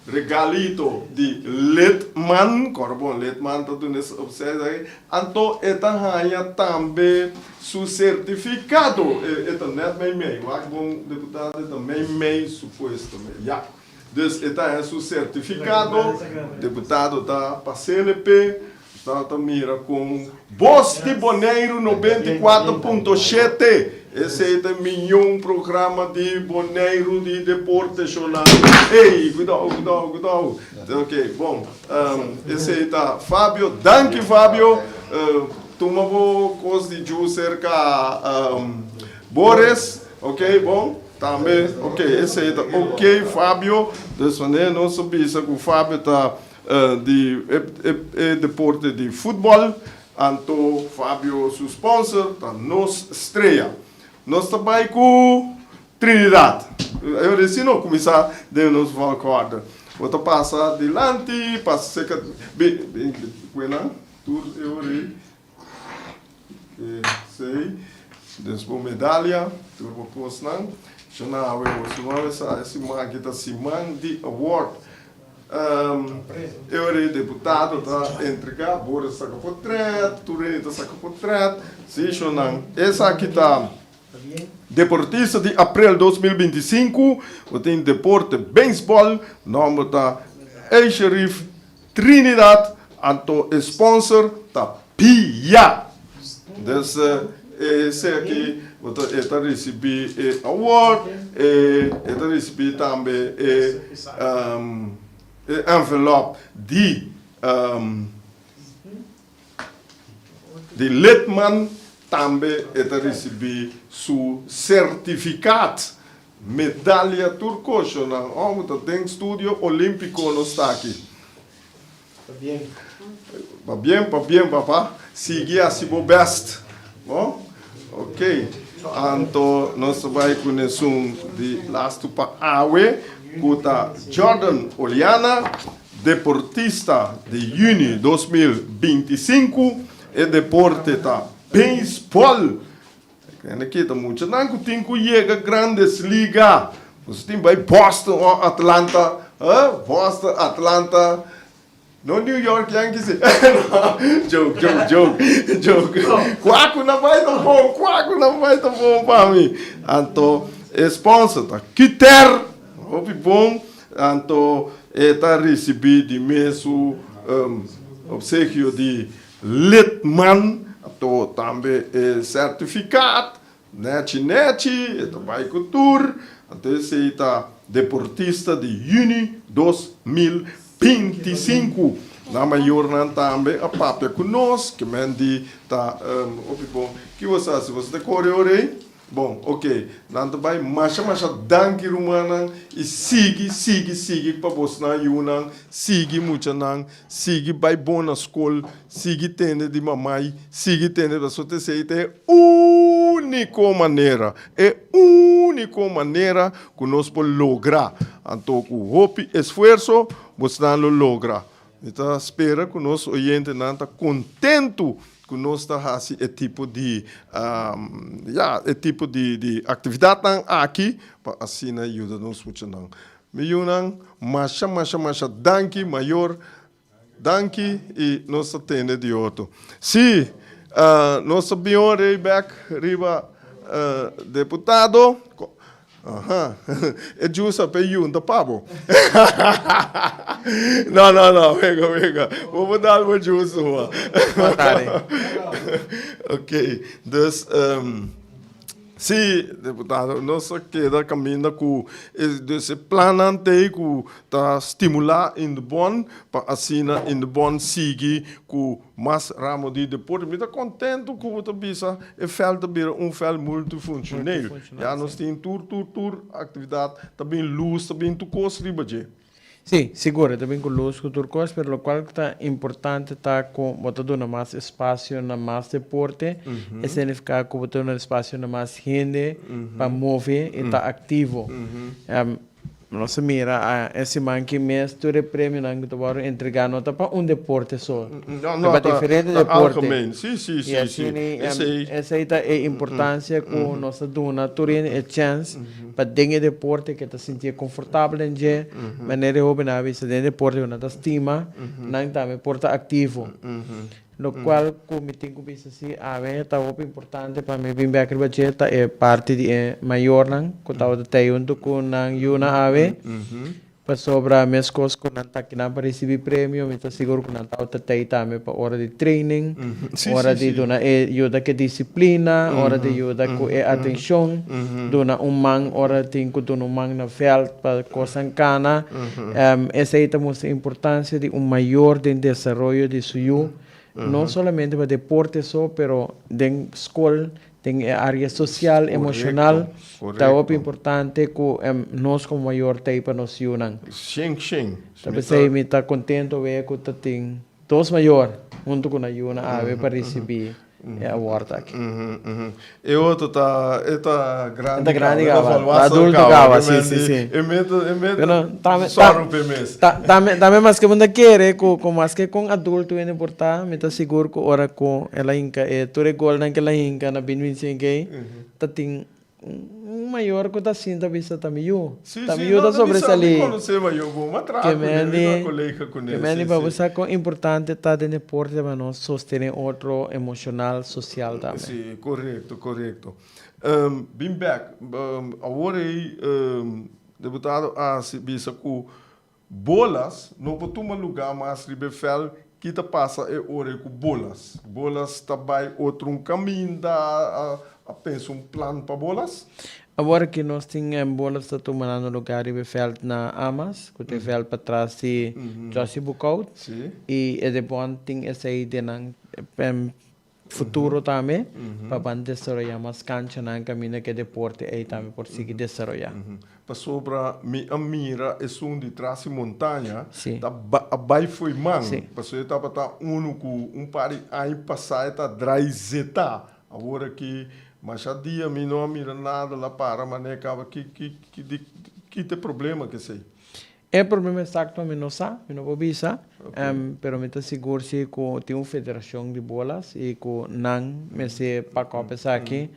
Regalito di Litman, kòrda bon, Litman ta duna es opsèsio aki, anto e ta haña tambe su sertifikado, e ta nèt meimei, wak bon deputado, e ta meimei supuestamente, ya. Dus e ta haña su sertifikado, deputado ta pas'el e p'e, Ta ta mira kon Bos di Boneiru 94.7, esei ta e miñon programa di Boneiru di deporte shonal. Ey, kuidou, kuidou, kuidou. Ok, bon, esei ta Fabio. Danki Fabio. Tuma bo kos di dju serka Boris. Ok, bon. Tambe, ok, esei ta ok Fabio. Dus wanneer nos a bisa ku Fabio ta Di e deporte di futbòl, anto Fabio su sponsor ta Nos Strea. Nos ta bai ku Trinidad. E ora si no kuminsá den nos volgorde. Bo ta pasa dilanti, pasa serka, bin ku nan tur e ora ei. Esei, des bo medalia, tur bo kosnan. Shona awe bo siman mesa e siman aki ta siman di award. E ora e deputado ta entrega, Boris saka potret, tur hende ta saka potret. Si shonnan, esaki ta deportista di aprel 2025, bo tin deporte beisbòl, nòmber ta Eisherif Trinidad, anto e sponsor ta Pia. Dus esaki bo ta e ta ricibi e award, e e ta ricibi tambe e e envelop di di lidman, tambe e ta ricibi su certificaat. Medalia tur koshonan. Oh, ta den studio Olimpico nos ta aki. Pabien, pabien papa. Sigui hasi bo best. Bo? Ok. Anto nos ta bai ku nesun di lastu pa awe ku ta Jordan Oliana, deportista di juni 2025. E deporte ta beisbòl. Kende ki ta muchanan ku tin ku yega Grandes Liga? Boso tin bai Boston o Atlanta? Huh? Boston, Atlanta. No New York Yankees eh. No, joke, joke, joke, joke. Kua ku nan bai ta bon, kua ku nan bai ta bon pa mi. Anto e sponsor ta Cuter, hopi bon. Anto e ta ricibi di mes su obsequio di Lidman, anto tambe e certificaat. Nechi nechi, e ta bai ku tur, anto esei ta deportista di yüni 2025. Nan mayornan tambe a papia ku nos, ke men di ta hopi bon. Ki bo sa si boso ta kore ora ei? Bon, oke, nan ta bai masha masha danki rumannan i sigui sigui sigui pa bosnan yunan, sigui muchanan, sigui bai bon na skol, sigui tende di mamai, sigui tende pasobra esei ta e úniko manera, e úniko manera ku nos por logra. Anto ku hopi esfuerso bosnan lo logra. Mi ta spera ku nos oyentenan ta kontentu ku nos ta hasi e tipo di, ya, e tipo di di aktividatnan aki pa asina yuda nos muchanan. Mi yunan, masha masha masha danki, mayor danki i nos ta tende di otro. Sí, nos ta bin ora ei bek riba deputado. Aha, e juice pe yunta pa bo. No, no, no, venga, venga. Bo por dal bo juice hoor. Ok, dus, um, sí, deputado, nos a keda kaminda ku e, dus e plannan t'ei ku ta stimulá Indebon pa asina Indebon sigui ku Mas ramo di deporte. Mi ta contento cu bo ta bisa e veld ta bira un veld multifuncioneel. Ya nos tin tur tur tur actividad, ta bin luz, ta bin tur cos riba dje. Sí, sigur e ta bin cu luz cu tur cos, pero locual cu ta importante ta cu bo ta duna mas espacio na mas deporte, e significa cu bo ta duna espacio na mas hende pa move y ta activo. Nos a mira a e siman ki mes tur e premionan ku ta wòrdu entregá no ta pa un deporte so, No, ta no, pa ta, diferente ta deporte. algemeen. Sí, sí, I sí, sí. asina Esei. esei ta e importansia ku nos ta duna tur hende e chèns pa den e deporte ke ta sintié konfortabel den dje, manera e hóbennan a bisa den e deporte ku nan ta stima, nan tambe por ta aktivo. Lokual ku mi tin ku bisa si awe ta hopi importante pa mi bin bek riba dje ta e parti di e mayornan ku tabata tei huntu ku nan yunan awe. Pasobra meskos ku nan ta kinan pa risibí premio mi ta sigur ku nan tabata tei tambe pa ora di training, ora di duna e yuda ku e disiplina, ora di yuda ku e atenshon, duna un man ora tin ku duna un man na vèlt pa kosnan kana. Esei ta mustra importansia di un mayor den desaroyo di su yu, no solamente pa deporte so, pero den skol, den e área sosial, emoshonal. Ta hopi importante ku nos komo mayor ta ei pa nos yunan. Shen shen. Ta p'esei mi ta kontento wea ku ta tin dos mayor huntu ku nan yunan awe pa risibí E award aki. E otro ta, e ta grandi. E ta grandi caba, caba. E ta volwassen Adulto caba. caba, si, si, si. E meta, e meta Pero tambe, sòru p'e mes. Ta, tambe, tambe maske bo ta kere ku, ku maske kon adulto hende por ta, mi ta sigur ku ora ku el a hinka e tur e golnan ku el a hinka na bin binsinke ei, ta tin Un mayor ku ta sinta bisa ta mi yu. Sí, Ta mi sí, yu no, ta ta bisa, mi sobresalí. konosé mayor bon, m'a traha Ke kuné, mi ta meni, kolega kuné, ke meni sí, pa bo sí. sa kon importante ta den deporte pa nos sostené otro emoshonal, sosial tambe. Sí, korekto, korekto. Bin bèk, awor ei deputado a hasi bisa ku Bolas no por tuma lugá mas riba e vèlt, ki ta pasa e ora ei ku bolas? Bolas ta bai otro un kaminda, a pensa un plan pa bolas? Awor ki nos tin bolas ta tuma nan lugá riba e vèlt na Amas, ku ta e vèlt patras di Jossy Boekhoudt, i e debon tin esei den nan Futuro tambe pa ban desaroyá mas kanchanan kaminda ku e deporte ei tambe por sigui desaroyá. Pasobra mi a mira esun di tras di montaña ta a bai fo'i man, pasobra e tabata unu ku un par di aña pasá e ta drai zetá. Awor aki masha dia mi no a mira nada la para manera kaba ki ki ki ta e problema kesei? E problema exacto mi no sa, mi no por bisa, pero mi ta sigur si cu tin un federacion di bolas y cu nan mester pak op esaki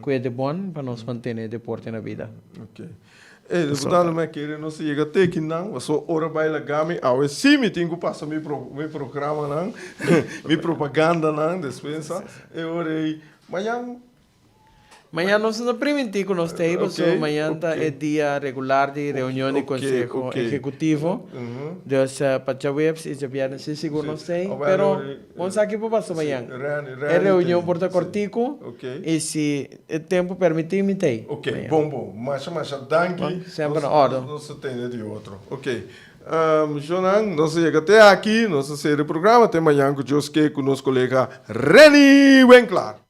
cu e de bon pa nos mantene e deporte na bida. Ok. Ey, deputado, mi a kere nos a yega te kinan, paso ora bai laga mi, awe sí mi tin ku pasa mi pro, mi programanan, mi propagandanan, despensa, e ora ey, mañan. Mañan nos no ta primintí ku nos ta ei, paso mañan ta e dia regular di reunion di Konseho Ehekutivo, dus pa djaweps i djabièrnè sí sigur nos ta ei, pero bon sa ki por pasa mañan, e reunion por ta kòrtiku i si e tempu permití mi ta ei. Ok, bon bon, masha masha danki, Semper na òrdu. Nos ta tende di otro. Ok, Jonan, nos a yega te aki, nos a sera e programa, te mañan ku Dios ke ku nos kolega Renny Winklaar.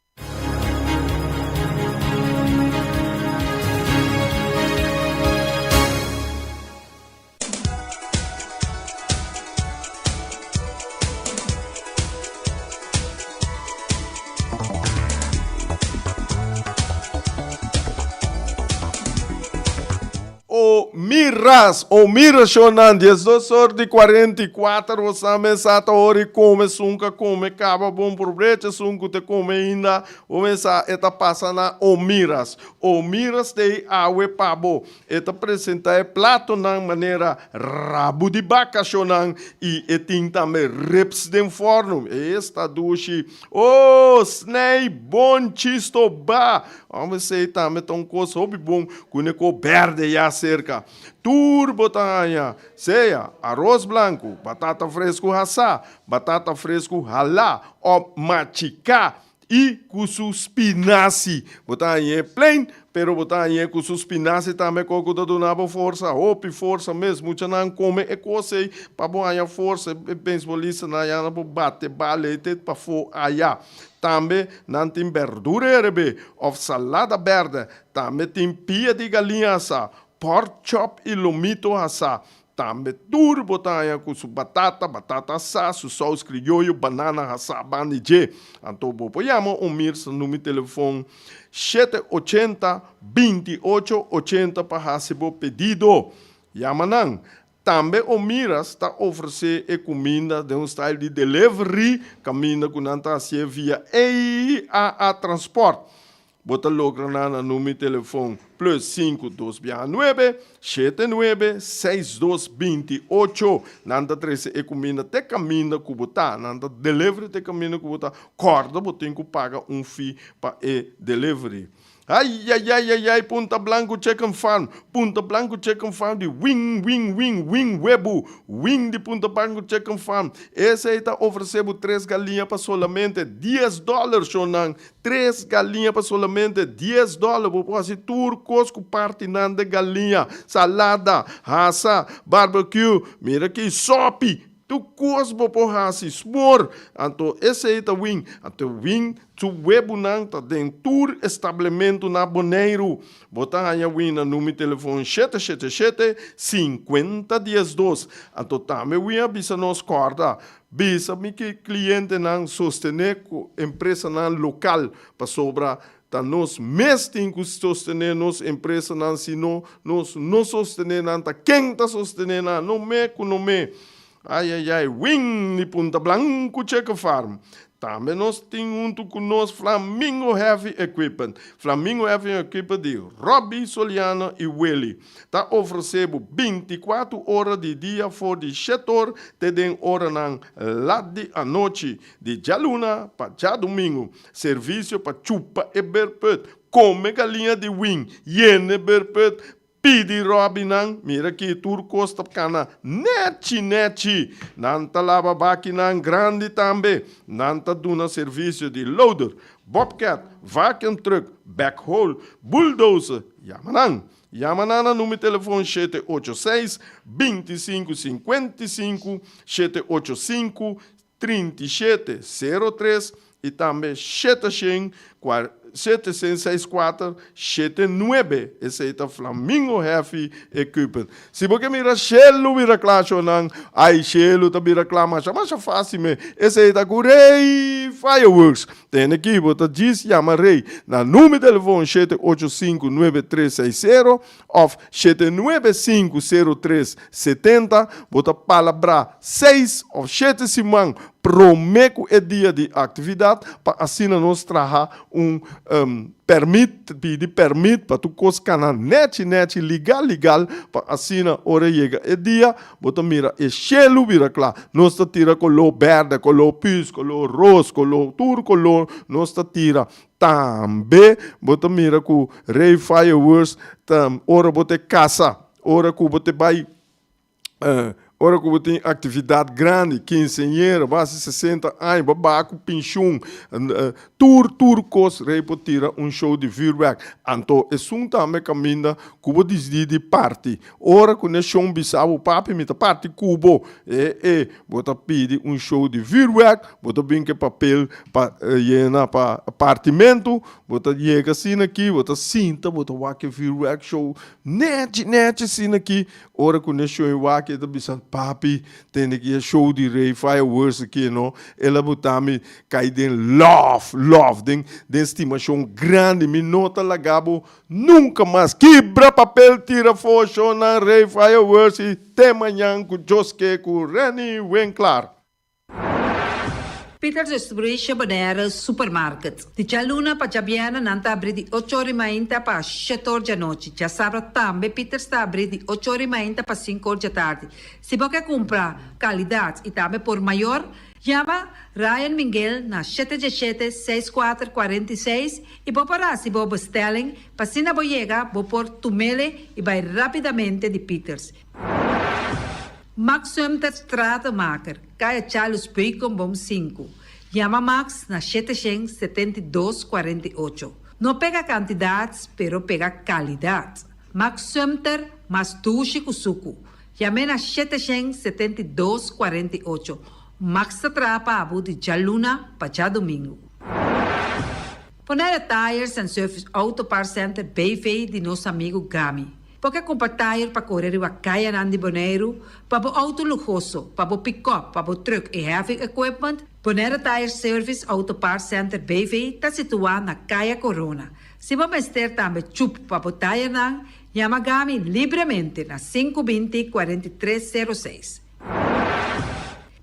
O mi ras, o mi rashonnan, 12 or di 44, bo sa mesa ta ora i kome, esun ka kome kaba bon probrecha, esun ku te kome ainda, bo mesa e ta pasa na o mi ras. O mi ras t'ei awe pa bo. E ta presenta e platonan manera rabu di baka shonnan i e tin tambe ribs den forno. Esta dushi. O snei bon chisto ba! Amo esei tambe ta un kos hopi bon ku ne ko berde ya serka. Tur bo ta haña, sea aros blanku, batata fresku hasá, batata fresku halá òf machiká i ku su spinasi. Bo ta hañ'é plain, pero bo ta hañ'é ku su spinasi tambe kos ku ta duna bo forsa, hopi forsa mes. Muchanan kome e kos ei pa bo haña forsa. E beisbolistanan ya nan por bate bal ei te pafó aya. Tambe nan tin berdura herbé òf salada bèrdè. Tambe tin pia di galiña asá, pork chop i lomito asá. Tambe tur bo ta haña ku su batata, batata asá, su sous krioyo, banana asá banda dje. Anto bo por yama Omirsa number telefon 780 28 80 pa hasi bo pedido. Yama nan. Tambe Omiras ta ofresé e kuminda den un style di delivery kaminda ku nan ta hasié via EAA Transport. Bo ta logra nan na number di telefon plus sinku dos biaha nuebe, shete nuebe, seis dos binti ocho. Nan ta trese e kuminda te kaminda ku bo ta. Nan ta delivery te kaminda ku bo ta. Kòrda bo tin ku paga un fee pa e delivery. Ayayayayay Punta Blanco Chicken Farm Punta Blanco Chicken Farm di wing wing wing wing webu wing di Punta Blanco Chicken Farm Esey ta ofrece bo tres galiña pa solamente dies dollar shownan tres galiña pa solamente dies dollar bo por haci tur cos cu partinan de galiña salada hasa barbecue mira aki sopi Tur kos bo por hasi smor, anto esei ta win. Anto win su webunan ta den tur establementu na Boneiru. Bo ta haña win na number telefon shete shete shete, sinkuenta diesdos. Anto tambe win a bisa nos kòrda, bisa mi ki klientenan sostené ku empresanan lokal, pasobra Ta nos mes tin ku sostené nos empresanan, si no nos no sostené nan ta ken ta sostené nan? No me ku no me. Ai ai ai, win di Punta Blanku Chicken Farm. Tambe nos tin huntu ku nos Flamingo Heavy Equipment. Flamingo Heavy Equipment di Robby Soliano i Willy. Ta ofresé bo bintikuatu ora di dia for di shet or te den oranan lat di anochi, di djaluna pa djadumingu. Servisio pa chupa e berput, kome galiña di win, yena e berput, pidi ròbinan, mira ki tur kos ta kana nèchi nèchi. Nan ta laba bakinan grandi tambe. Nan ta duna servisio di loader, bobcat, vacuum truck, backhoe, bulldozer, yama nan. Yama nan na numero telefon 786 25 55, 785 37, 03 i tambe 700 764 79 esei ta Flamingo Heavy Equipment. Si bo ke mira shelu bira kla shownan, ai shelu ta bira kla masha masha fácil me. Esei ta ku Rey Fireworks. Tene ki bo ta djis yama Rey na number telefon 785 9360 òf 795 03 70, bo ta palabrá seis òf shete siman promé ku e dia di aktividat pa asina nos traha un. Pèrmit, pidi pèrmit pa tur kos kana nèchi nèchi, ligal ligal, pa asina ora yega e dia, bo ta mira e shelu bira kla. Nos ta tira koló bèrdè, koló püs, koló ros, koló, tur koló nos ta tira. Tambe bo ta mira ku Rey Fireworks ta ora bo ta kasa, ora ku bo ta bai Ora ku bo tin aktividat grandi, kinseñera, bo hasi 60 aña, bo baha ku penshun, tur tur kos rei por tira un show di vürwèrk. Anto esun tambe kaminda ku bo disidí di parti. Ora ku nashon bisa bo, papi mi ta parti ku bo, e e bo ta pidi un show di vürwèrk, bo ta bin ku e papel pa yena pa partimentu, bo ta yega asina aki, bo ta sinta, bo ta wak e vürwèrk show nèchi nèchi asina aki. Ora ku ne show wak e ta bisa, Papi, tende ki e show di Rey Fireworks aki no, el a buta mi kai den love, love, den den stimashon grandi, mi no ta laga bo nunka mas. Kibra papel tira afó shownan Rey Fireworks i te mañan ku Dios ke ku Renny Winklaar. Peters Distribution Bonaire Supermarket. Di djaluna pa djabièrnè nan ta abrí di ocho or i mainta pa shete or djanochi. Djasabra tambe Peters ta abrí di ocho or i mainta pa sinku or djatardi. Si bo ke kumpra kalidat i tambe por mayor, yama Ryan Minguel na shete djeshete, seis kuater, 46 i bo por hasi bo bestelling pa asina bo yega bo por tumele i bai rapidamente di Peters. Max Sumter Stratenmaker, Kaya Charles Beukenboom sinku. Yama Max na 772 48. No pega kantidat, pero pega kalidat. Max Sumter mas dushi ku suku. Yam'é na 772 48. Max ta traha pa bo di djaluna pa djadumingu. Bonaire Tires and Service Auto Parts Center BV di nos amigu Gami. Bo ke kumpra tayer pa kore riba kayanan di Boneiru, pa bo outo luhoso, pa bo pikòp, pa bo trùk i heavy equipment? Bonaire Tire Service Auto Parts Center BV ta situá na Kaya Korona. Si bo mester tambe chup pa bo tayernan, yama Gami libremente na 520 43 06.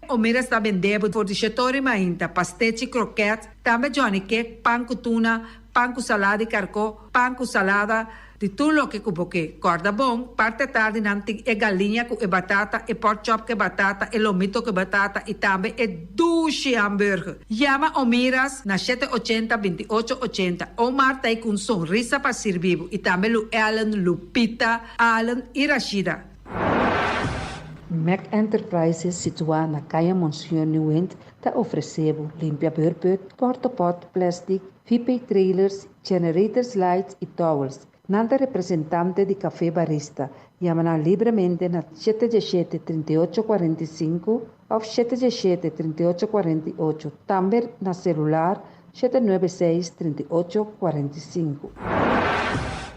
Omira sta bende bo for di shetori mainta, pastechi, kroket, tambe Johnny cake, pan ku tuna, pan ku salada di karkó, pan ku salada, di tur loke ku bo ke. Kòrda bon, parti atardi nan tin e galiña ku e batata, e pork chop ku e batata, e lomito ku e batata i tambe e dushi hamburger. Yama Omiras na 780 28 80. Omar ta ei ku un sonrisa pa sirbi bo i tambe Lu Ellen, Lupita, Allen i Rashida. Mac Enterprises situá na Kaya Monseñor Nieuwind ta ofresé bo limpia beurput, portapot, plèstik, VP trailers, generators lights i towels. Nan ta representante di Café Barista. Yama nan libremente na 717 38 45 òf 717 38 48. Tambe na selular 796 38 45.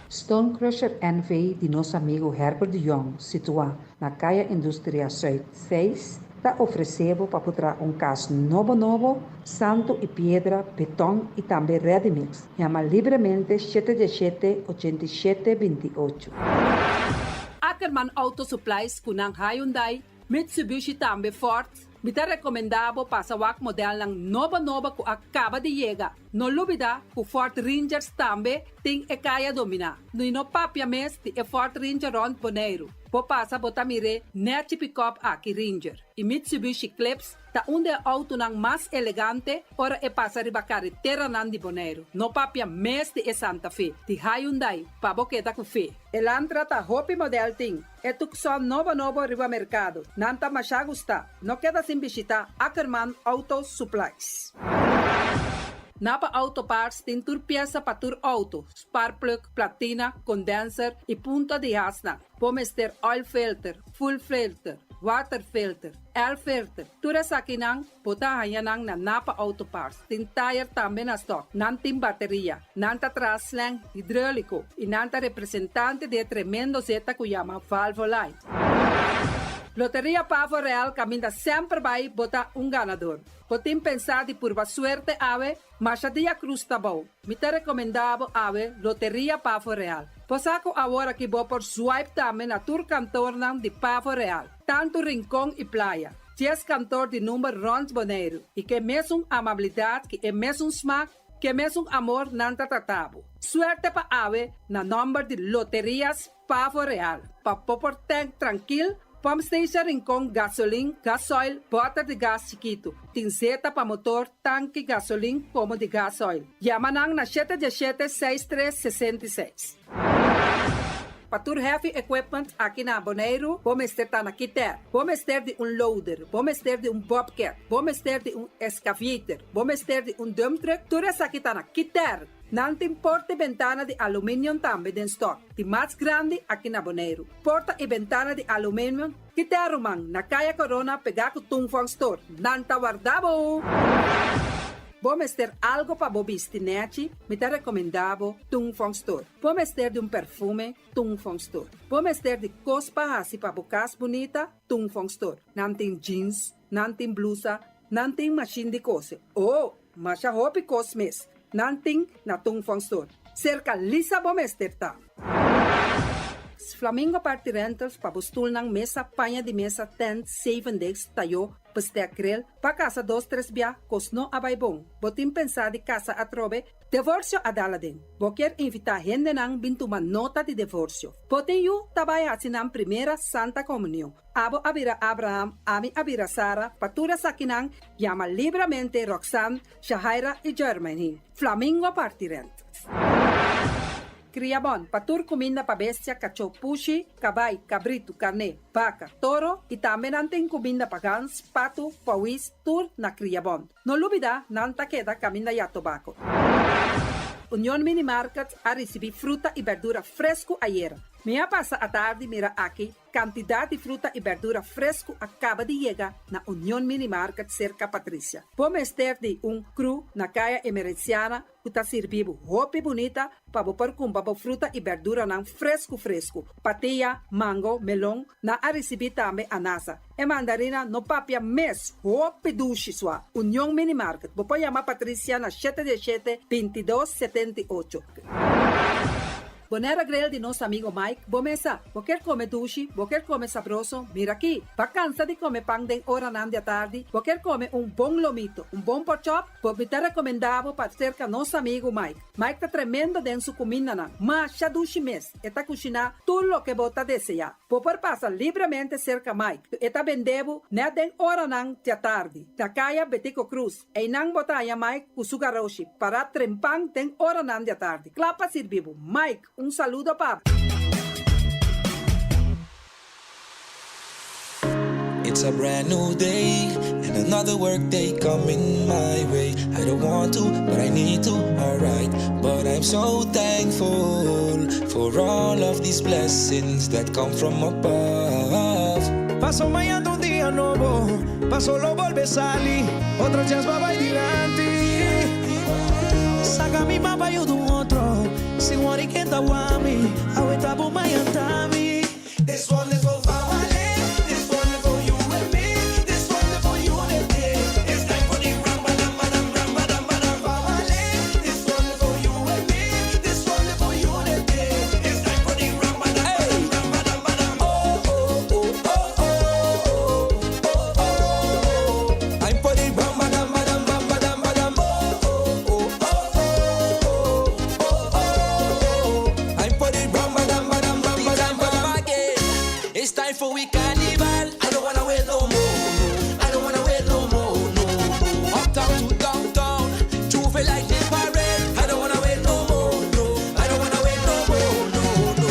Stone Crusher NV di nos amigu Herbert de Jong, situá na Kaya Industria Zuid 6, ta ofresé bo pa traha un kas nobo nobo, santu i piedra, beton i tambe ready mix. Yama libremente 717 87 28. Ackerman Auto Supplies ku nan Hyundai, Mitsubishi tambe Ford, mi ta rekomendá bo pasa wak modelnan nobo nobo ku a kaba di yega. No lubidá ku Ford Rangers tambe tin e kaya dominá. I no papia mes di e Ford Ranger rònt Boneiru. Bo pasa bo ta mir'é nèchi pikòp aki Ranger. I Mitsubishi Eclipse ta un di e outonan mas elegante ora e pasa riba kareteranan di Boneiru. No papia mes di e Santa Fe, di Hyundai, pa bo keda ku fe. Elantra ta hopi modèl tin. E Tucson nobo nobo riba merkado. Nan ta mashá gustá. No keda sin bishitá Ackerman Auto Supplies. Napa Auto Parts tin tur piesa pa tur outo, spark plug, platina, condenser i punta di hasnan. Bo mester oil filter, fuel filter, water filter, air filter. Tur esakinan bo ta haña nan na Napa Auto Parts. Tin tayer tambe na stock. Nan tin bateria. Nan ta traha slang hidróliko i nan ta representante di e tremendo zeta ku yama Valvoline. Loteria Pavo Real kaminda semper bai bo ta un ganador. Bo tin pensá di purba suerte awe? Masha dia krus ta bou. Mi ta rekomendá bo awe Loteria Pavo Real. Bo sa ku awor aki bo por swipe tambe na tur kantornan di Pavo Real, tantu Rincon i Playa. Dies kantor di number rònt Boneiru i ku e mesun amabilidat, ku e mesun smak. Ku e mesun amor nan ta trata bo. Suerte pa awe na nòmber di Loterias Pavo Real. Pa bo por tank trankil, Pump Station Rincon gasolin, gasoil, bòter di gas chikitu. Tin zeta pa motor, tanki, gasolin komo di gasoil. Yama nan na shete diesshete seis tres 66. Pa tur heavy equipment aki na Boneiru, bo mester ta na Kiter. Bo mester di un loader, bo mester di un bobcat, bo mester di un excavator, bo mester di un dump truck, tur esaki ta na Kiter. Nan tin porta i bentana di aluminium tambe den stock, di mas grandi aki na Boneiru. Porta i bentana di aluminium, Kiter ruman, na Kaya Corona pegá ku Tung Fong Store. Nan ta warda bo! Bo mester algo pa bo bisti nèchi, mi ta rekomendá bo Tung Fong Store. Bo mester di un perfume, Tung Fong Store. Bo mester di kos pa hasi pa bo kas bunita, Tung Fong Store. Nan tin jeans, nan tin blusa, nan tin mashin di kose. Oh, masha hopi kos mes. Nan tin na Tung Fong Store. Serka Lisa bo mester ta. Flamingo Party Rentals pa bo stulnan, mesa, paña di mesa, tent, zeven decks, tayó, bestek grill, pa kasa dos tres bia, kos no a bai bon. Bo tin pensá di kasa atrobe? Divorsio a dal aden. Bo kier invitá hendenan bin tuma nota di divorsio. Bo tin yu ta bai hasi nan primera Santa Komunion. Abo a bira Abraham, ami a bira Sara, pa tur esakinan, yama libramente Roxanne, Shahaira i Jermaine. Flamingo Party Rent. Kriabon, pa tur kuminda pa bestia, kachó, pushi, kabai, kabritu, karné, baka, toro i tambe nan tin kuminda pa gans, patu, pawis, tur na Kriabon. No lubidá, nan ta keda kaminda ya tobako. Union Mini Market a risibí fruta i bèrdura fresku ayera. Mi a pasa atardi mira aki kantidat di fruta i bèrdura fresku a kaba di yega na Union Mini Market serka Patricia. Bo mester di un kru na Kaya Emerenciana ku ta sirbi bo hopi bunita pa bo por kumpra bo fruta i bèrduranan fresku fresku. Patia, mango, melon, nan a risibí tambe anasa. E mandarina no papia mes, hopi dushi sua. Union Mini Market, bo por yama Patricia na shete diesshete, 22, 78. Bonaire Grill di nos amigo Mike, bo mesa. Bo kier come dushi, bo kier come sabroso, mira aki. Bo cansa di come pan den oranan di atardi, bo kier come un bon lomito, un bon porkchop, bo mi ta recomenda bo pa cerca nos amigo Mike. Mike ta tremendo den su cumindanan. Masha dushi mes, e ta cushina tur loke bo ta desea. Bo por pasa libremente cerca Mike. E ta bende bo net den oranan di atardi. Na Kaya Betico Croes. Einan bo ta haya Mike ku su garoshi pará trempan den oranan di atardi. Kla pa sirbi bo. Mike, un saludo pa bo. It's a brand new day and another work day coming my way. I don't want to, but I need to, alright. But I'm so thankful for all of these blessings that come from above. Paso mañan un dia nobo, paso lo bolbe sali, otro chance pa bai dilanti. Saca mi mapa ayuda un otro, sin worry ken ta wami, awe ta bo mañan ta mi. This one is for family, this one is for you and me, this one is for unity. It's time for the ram-ba-dam, ba-dam, ram-ba-dam, ba-dam. Family, this one is for you and me, this one is for unity. It's time for the ram-ba-dam, ba-dam, ram-ba-dam, ba-dam. Oh, oh, oh, oh, oh, oh, oh, oh. I'm for the ram-ba-dam, ba-dam, ram-ba-dam, ba-dam. Oh, oh, oh, oh, oh, oh, oh, oh. I'm for the ram-ba-dam, ba-dam, ram-ba-dam, ba-dam. Again. It's time for we carnival. I don't wanna wait no more. No. I don't wanna wait no more. No. Uptown to downtown, J'ouvert like the parade. I don't wanna wait no more. No. I don't wanna wait no more. No. No.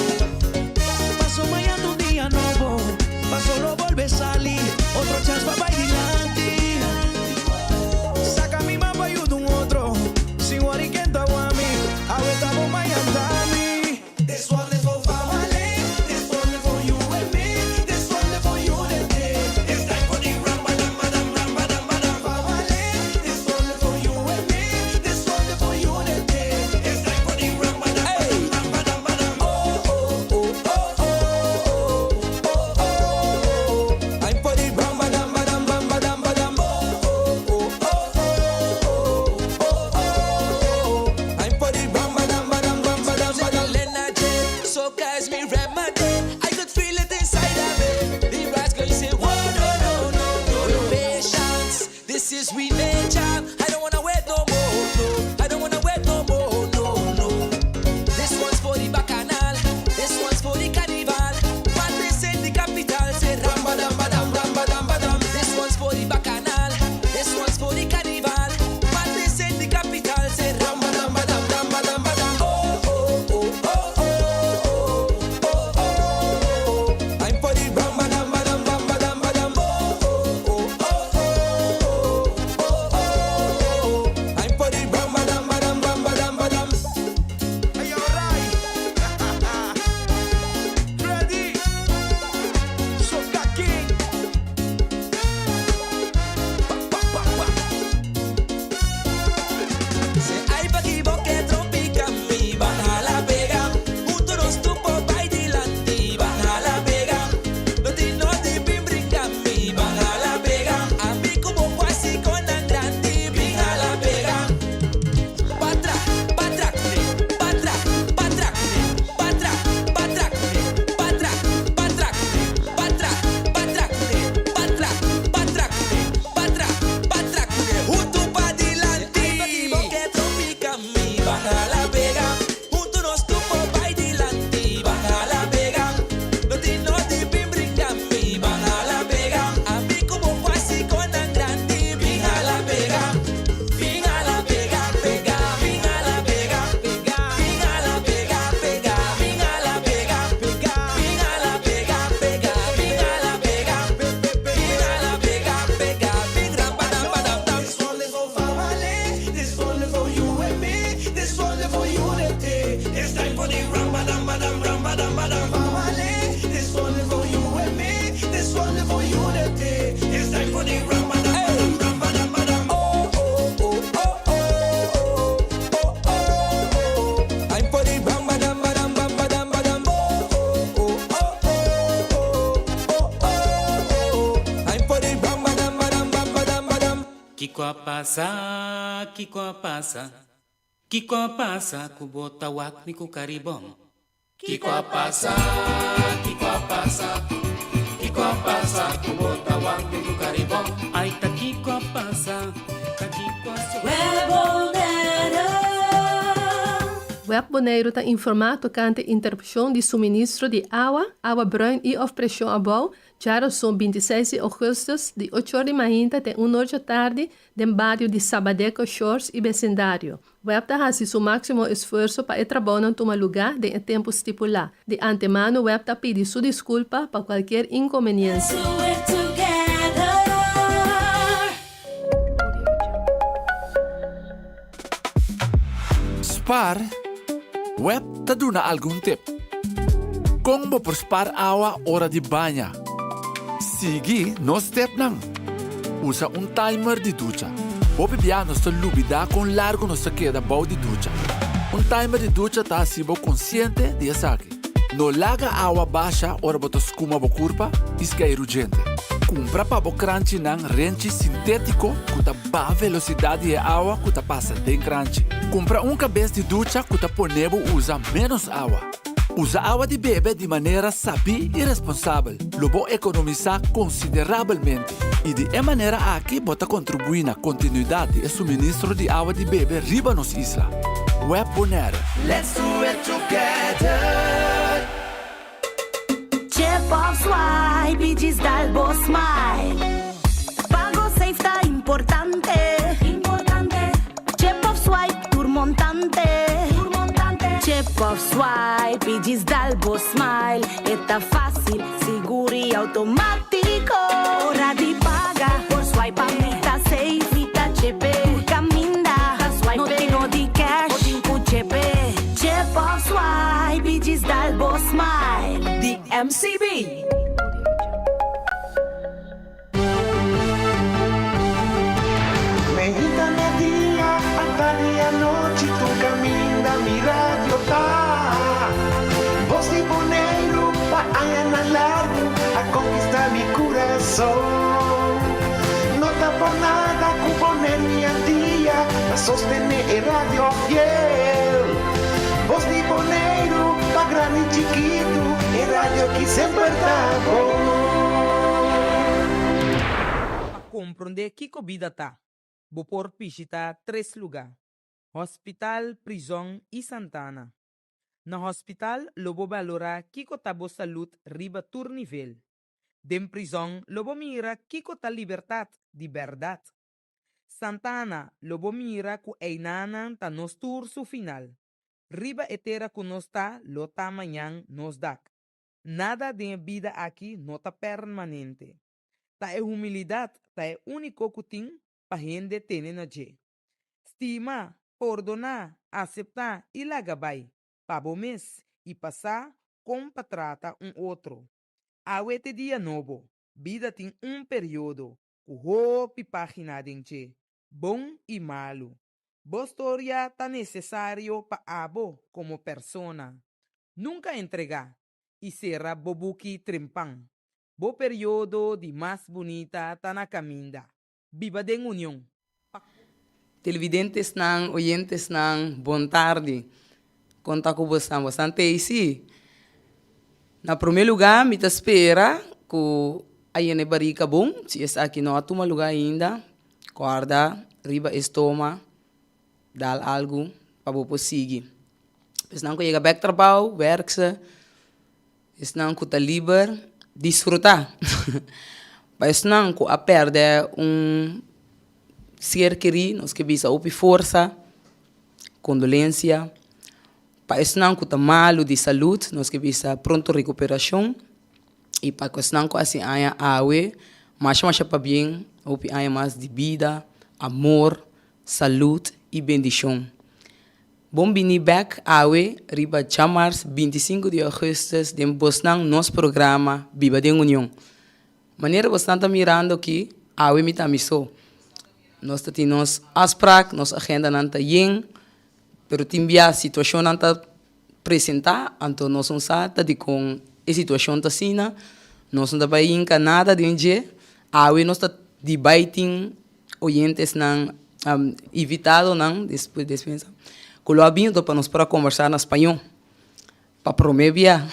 Paso mañan un dia nobo, paso lo bolbe sali, otro chance pa bai dilanti. Saca mi mapa ayuda un otro, sin worry ken ta wami, awe ta bo mañan ta mi. This one is for family. This one is for you and me. This one is for unity. It's time for This wonderful unity. It's time for the ram ba dam ram ba dam ba dam. Oh oh oh oh oh oh oh oh. Time for the ram ba dam ba dam bam ba dam ba dam. Oh oh oh oh oh oh oh oh. Time for the ram ba dam ba dam bam ba dam ba dam. Kiko a pasa, kiko a pasa? Kiko a pasa ku bo ta wak mi ku karibon? Kiko a pasa, kiko a pasa? Kiko a pasa ku bo ta wak mi ku karibon? Ai ta kiko a pasa, ta kiko a Web Boneiru ta informá tokante interupshon di suministro di awa, awa bruin i òf preshon abou, djarason 26 di ougùstùs, di ocho or di mainta te un or djatardi, den bario di Sabadeco Shores i besindario. Web ta hasi su máksimo esfuerso pa e trabounan tuma lugá den e tempu stipulá. Di antemano web ta pidi su diskulpa pa kualkier inkonbeniensia. Spar, Web ta duna algun tip. Kon bo por spar awa ora di baña? Sigui nos tepnan. Usa un timer di ducha. Hopi bia nos ta lubidá kon largu nos ta keda bou di ducha. Un timer di ducha ta hasi bo konsiente di esaki. No laga awa basha ora bo ta skuma bo kurpa i skeiru djente. Kumpra pa bo kranchinan renchi sintétiko ku ta baha velosidat di e awa ku ta pasa den kranchi. Kumpra un kabes di ducha ku ta pone bo usa ménos awa. Usa awa di bebe di manera sabí i responsabel. Lo bo ekonomisá konsiderabelmente i di e manera aki bo ta kontribuí na kontinuidat di e suministro di awa di bebe riba nos isla. Web Bonaire. Let's do it together. Chip of swipe i djis dal bo smile. Pago safe ta importante. Importante. Chip of swipe tur montante. Tur montante. Chip of swipe i djis dal bo smile. E ta fásil, sigur i outomátiko. Ora di paga, por swipe pa mi ta safe. Mi ta chepe. Tur kaminda, ta swipe. No tin no di cash, bo tin ku chepe. Chip of swipe i djis dal bo smile. Di MCB. Meinta media, atardi anochi tur kaminda mi radio ta. Bos di Boneiru pa añanan largu a konkistá mi kurason. No ta por nada ku Boneiru i Antia ta sostené e radio fiel. Bos di Boneiru pa grandi i chikitu e radio ki semper ta bon. Pa komprondé kiko bida ta, bo por bishitá tres lugá, hòspital, prizòn i santana. Na hòspital lo bo balorá kiko ta bo salud riba tur nivel. Den prizòn lo bo mira kiko ta libertat di bèrdat. Santana lo bo mira ku einanan ta nos tur su final. Riba e tera ku nos ta lo ta mañan nos dak. Nada den e bida aki no ta permanente. Ta e humilidat ta e úniko ku tin pa hende tene na dje. Stima, pordoná, aseptá i laga bai, pa bo mes i pa sa kon pa trata un otro. Awe t'e dia nobo, bida tin un periodo ku hopi página den dje, bon i malu. Bo storia ta nesesario pa abo komo persona. Nunka entregá i sera bo buki trempan. Bo periodo di mas bunita ta na kaminda. Biba den union. Pa. Televidentesnan, oyentesnan, bon tardi. Kon ta ku bosnan? Bosnan ta ei si? Na promé lugá mi ta spera ku a yena e barika bon, si esaki no a tuma lugá ainda, kòrda riba e stoma, dal algu pa bo por sigui. Esnan ku yega bèk trabou, wèrk se. Esnan ku ta liber, disfrutá. Pa esnan ku a pèrdè un ser kerí, nos ke bisa hopi forsa, kondolensia. Pa esnan ku ta malu di salud, nos ke bisa pronto rekuperashon. I pa ku esnan ku hasi aña awe, masha masha pabien, hopi aña mas di bida, amor, salud i bendishon. Bon bini bek awe riba djamars 25 di augustus den bosnan nos programa Biba den Union. Manera bosnan ta mirando aki, awe mi ta mi so. Nos ta tin nos afspraak, nos agendanan ta yen, pero tin bia situacionnan ta presenta, anto nos no sa ta dikon e situacion ta asina, nos no ta bai hinca nada den dje. Awe nos ta di bai tin oyentesnan, invitadonan, dispensa, ku lo a bin anto pa nos por a combersa na spañó. Pa prome bia.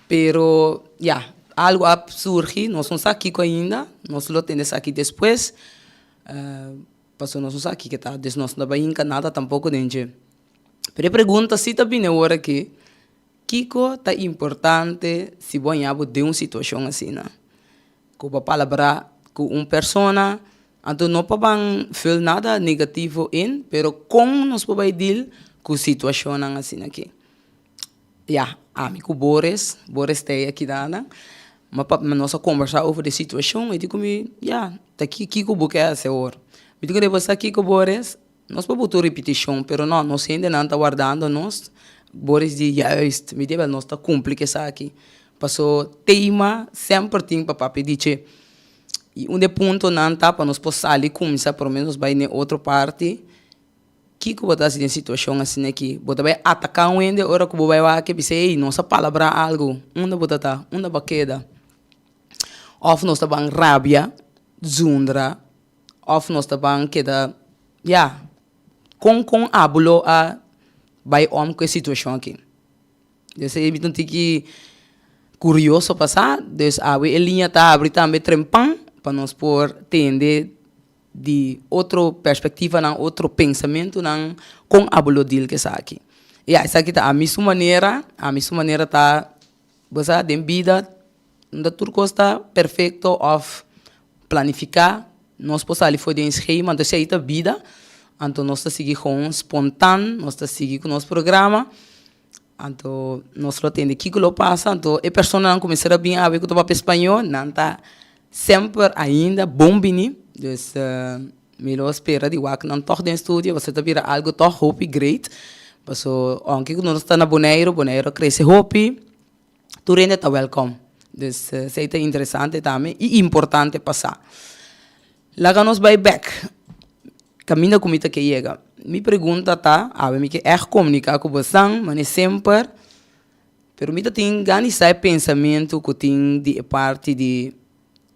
Pero ya, algo a surgi, nos no sa kiko ainda, nos lo tende esaki despues, pasobra nos no sa kiko ta, dus nos no ta bai hinka nada tampoko den dje. Pero e pregunta si ta bini awor aki, kiko ta importante si bo haña bo den un situashon asina? Ku bo palabrá ku un persona, anto no pa ban vul nada negativo in, pero kon nos por bai deal ku situashonnan asina aki. Ya, ami ku Boris, Boris ta ei aki dana, ma pa nos a kombersá over di situashon, e di ku mi, ya, ta ki kiko bo ke hasi awor? Mi di ku bo sa kiko Boris? Nos por buta un ripitishon, pero no, nos hendenan ta wardando nos. Boris di, Juist, mi debe nos ta kumpli ku esaki. Paso tema semper tin pa papia di dje. I un di e puntonan ta pa nos por sali kuminsá por lo menos nos bai na e otro parti. Kiko bo ta hasi den situashon asina aki? Bo ta bai ataká un hende ora ku bo bai wak e bisa, ey, nos a palabrá algu. Unda bo ta ta? Unda bo a keda? Òf nos ta ban rabia, zundra. Of nos ta ban keda, ya, kon kon abo lo a bai om ku e situashon aki? Dus e mi ta un tiki kurioso pa sa, dus awe e liña ta abri tambe trempan pa nos por tende di otro perspektivanan, otro pensamentunan kon abo lo deal ku esaki. Ya, esaki ta ami su manera, ami su manera ta, bo sa den bida no ta tur kos ta perfekto of planifiká, nos por sali for di un schema, anto esei ta bida, anto nos ta sigui gewoon spontan, nos ta sigui ku nos programa, anto nos lo tende kiko lo pasa, anto e personanan ku mester a bin awe ku ta papia spañó, nan ta semper ainda bon bini, dus mi lo spera di wak nan tòg den studio, pasobra ta bira algu tòg hopi great, paso ounke ku nos ta na Boneiru, Boneiru a krese hopi. Tur hende ta welkom. Dus esei ta interesante tambe i importante pa sa. Laga nos bai bek kaminda ku mi ta ke yega. Mi pregunta ta, awe mi ke ègt komuniká ku bosan, mane semper, pero mi ta tin gana di sa e pensamentu ku tin di e parti di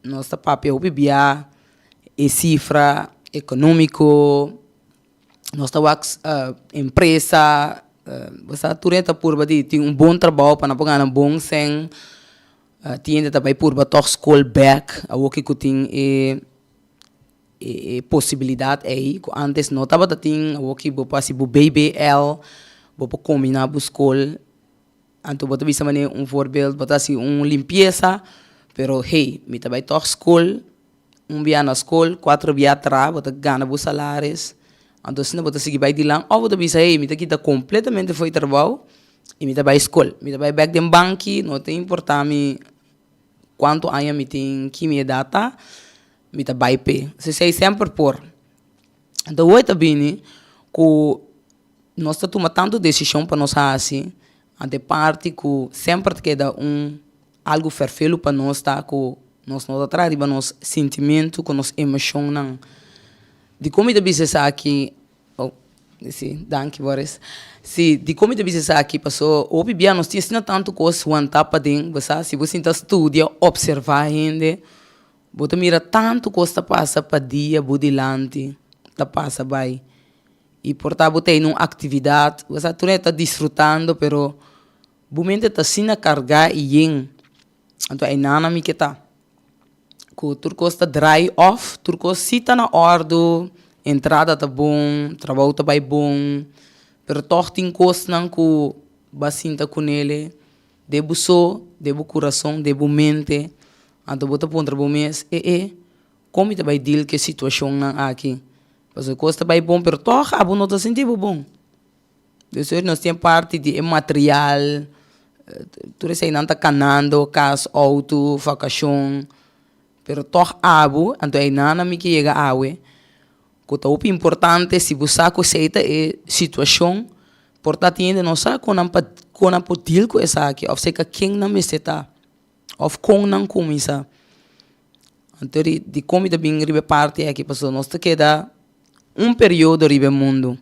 nos ta papia hopi bia e sifra ekonómiko. Nos ta wak empresa, bo sa tur hende ta purba di tin un bon trabou pa nan por gana bon sèn. Tin hende ta bai purba tòg skol bèk awor ki ku tin e e posibilidat ei ku ántes no tabata tin. Awor ki bo por hasi bo BBL, bo por kombiná bo skol. Anto bo ta bisa manera un voorbeeld, bo ta hasi un limpiesa, pero hey, mi ta bai tòg skol. Un bia na skol, kuater bia tra, bo ta gana bo salaris, anto asina bo ta sigui bai dilan òf bo ta bisa hey mi ta kita kompletamente for di trabou i mi ta bai skol, mi ta bai bèk den banki, no ta importá mi kuantu aña mi tin, ki mi edat ta, mi ta bai p'e. Esei semper por. Anto awor ta bini ku nos ta tuma tantu desishon pa nos hasi, anto e parti ku semper ta keda un. Algu ferfelu pa nos ta ku nos no ta traha riba nos sintimentu ku nos emoshonnan. Dikon mi ta bisa esaki? Oh, si, danki Boris. Si, dikon mi ta bisa esaki? Paso hopi bia nos tin asina tantu kos wantá paden, bo sa, si bo sinta studia, opservá hende, bo ta mira tantu kos ta pasa pa dia bo dilanti, ta pasa bai. I por ta bo ta hei un aktividat, bo sa, tur hende ta disfrutando, pero Bo mente ta asina kargá i yen. Anto einan mi ke ta. Ku tur kos ta drai òf tur kos si ta na òrdu, entrada ta bon, trabou ta bai bon, pero tòg tin kosnan ku bo a sinta kunele den bo so, den bo kurason, den bo mente. Anto bo ta puntra bo mes, e e, kon mi ta bai deal ku e situashonnan aki? Pasobra kos ta bai bon, pero tòg abo no ta sinti bo bon. Despues nos tin e parti di e material, tur eseinan ta kanando, kas, outo, vakashon, pero tòg abo, anto einan mi ke yega awe, ku ta hopi importante si bo sa ku esei ta e situashon, por ta tin hende no sa kon nan pa kon nan por deal ku esaki òf serka ken nan mester ta òf kon nan kuminsá. Anto di dikon mi ta bin riba e parti aki pasobra nos ta keda un periodo riba e mundu.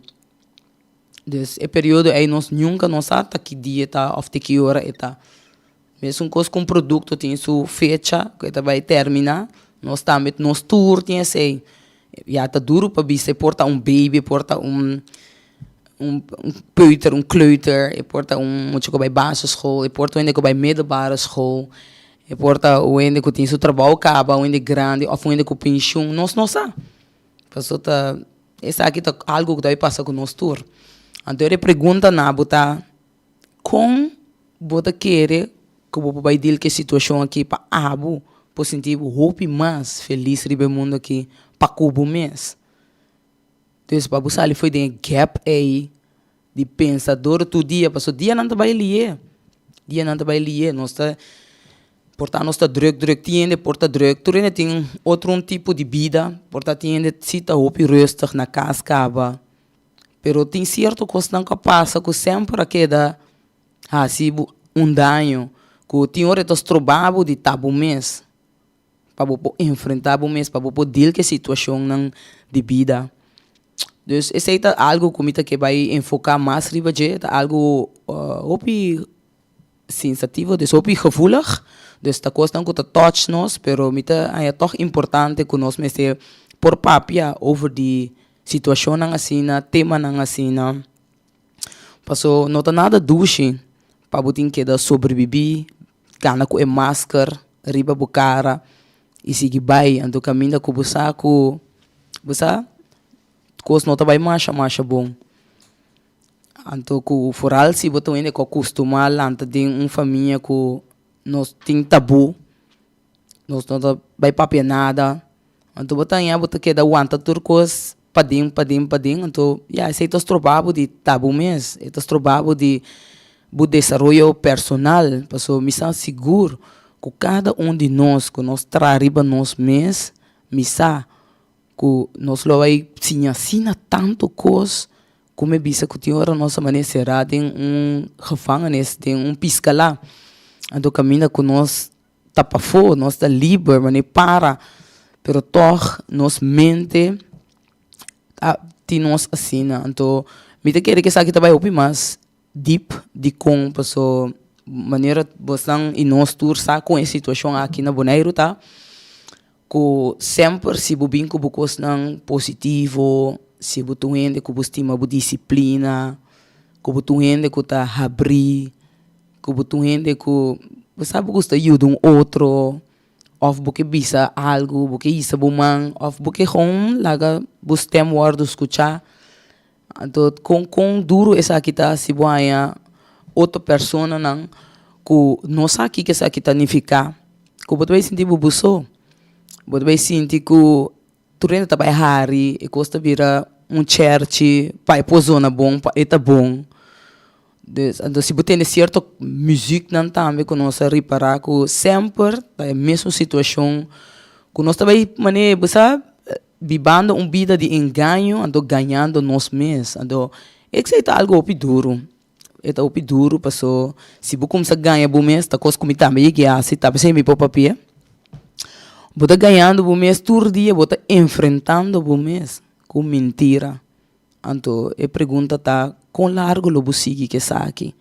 Dus e periodo ei nos nunka no sa ta ki dia ta òf te ki ora e ta. Mesun kos ku un produkto tin su fecha ku e ta bai terminá, nos tambe nos tur tin esei. Ya ta duru pa bisa e por ta un baby, e por ta un un peuter, un kleuter, e por ta un mucha ku bai basisschool, e por ta un hende ku bai middelbare school, e por ta un hende ku tin su trabou kaba, un hende grandi òf un hende ku penshun, nos no sa. Pasobra ta esaki ta algu ku ta bai pasa ku nos tur. Anto e pregunta na bo ta. Kon bo ta kere ku bo por bai deal ku e situashon aki pa abo por sinti bo hopi mas felis riba e mundu aki pa ku bo mes? Dus pa bo sali fo'i den e gap ei di pensa dor tur dia pasobra dianan ta bai lié, dianan ta bai lié nos ta por ta nos ta druk druk tin hende por ta druk tur hende tin otro un tipo di bida por ta tin hende si ta hopi rustig na kas kaba. Pero tin cierto cosnan cu a pasa cu semper a keda haci bo un daño, cu tin ora e ta stroba bo di ta bo mes, pa bo por enfrenta bo mes, pa bo por deal cu e situacionnan di bida. Dus esey ta algo cu mi ta ke bay enfoca mas riba dje, ta algo hopi sensativo, dus hopi gevoelig, dus ta kosnan ku ta touch nos, pero mi ta haña tòg importante ku nos mester por papia over di situashonnan asina, temanan asina, paso no ta nada dushi pa bo tin keda sobrebibí, kana ku e masker riba bo kara i sigui bai, anto kaminda ku bo sa ku bo sa kos no ta bai masha masha bon. Anto ku foral si bo ta un hende ku a kustumá lanta den un famia ku nos tin tabú, nos no ta bai papia nada, anto bo ta haña bo ta keda wanta tur kos paden paden paden, anto ya esei ta stroba bo di ta bo mes, e ta stroba bo di bo desaroyo personal, pasobra mi sa sigur ku kada un di nos ku nos traha riba nos mes, mi sa ku nos lo bai siña asina tantu kos ku mi bisa ku tin ora nos a mane será den un gevangenis, den un piskalá, anto kaminda ku nos ta pafó, nos ta liber mane para, pero tòg nos mente ta tin nos asina, anto mi ta kere ku esaki ta bai hopi mas dip dikon paso manera bosnan i nos tur sa kon e situashon aki na Boneiru ta. Ku semper si bo bin ku bo kosnan positivo, si bo ta un hende ku bo stima bo disiplina, ku bo ta un hende ku ta habrí, ku bo ta un hende ku bo sa bo gusta yuda un otro òf bo ke bisa algu, bo ke hisa bo man òf bo ke gewoon laga bo stèm wòrdu skuchá. Anto kon kon duru esaki ta si bo haña otro personanan ku no sa kiko esaki ta nifiká, ku bo ta bai sinti bo so, bo ta bai sinti ku tur hende ta bai hari, e kos ta bira un chèrchi pa e por zona bon, pa e ta bon. Dus anto si bo tende sierto muziknan tambe ku nos a ripará ku semper ta e mesun situashon ku nos ta bai manera bo sa. Bibando un bida di engaño anto gañando nos mes. Anto esei ta algo hopi duru. E ta hopi duru paso si bo kumsa gaña bo mes ta kos ku mi tambe yega e hasi ta p'esei mi por papia. Bo ta gañando bo mes tur dia bo ta enfrentando bo mes ku mentira. Anto e pregunta ta kon largo lo bo sigui ku esaki?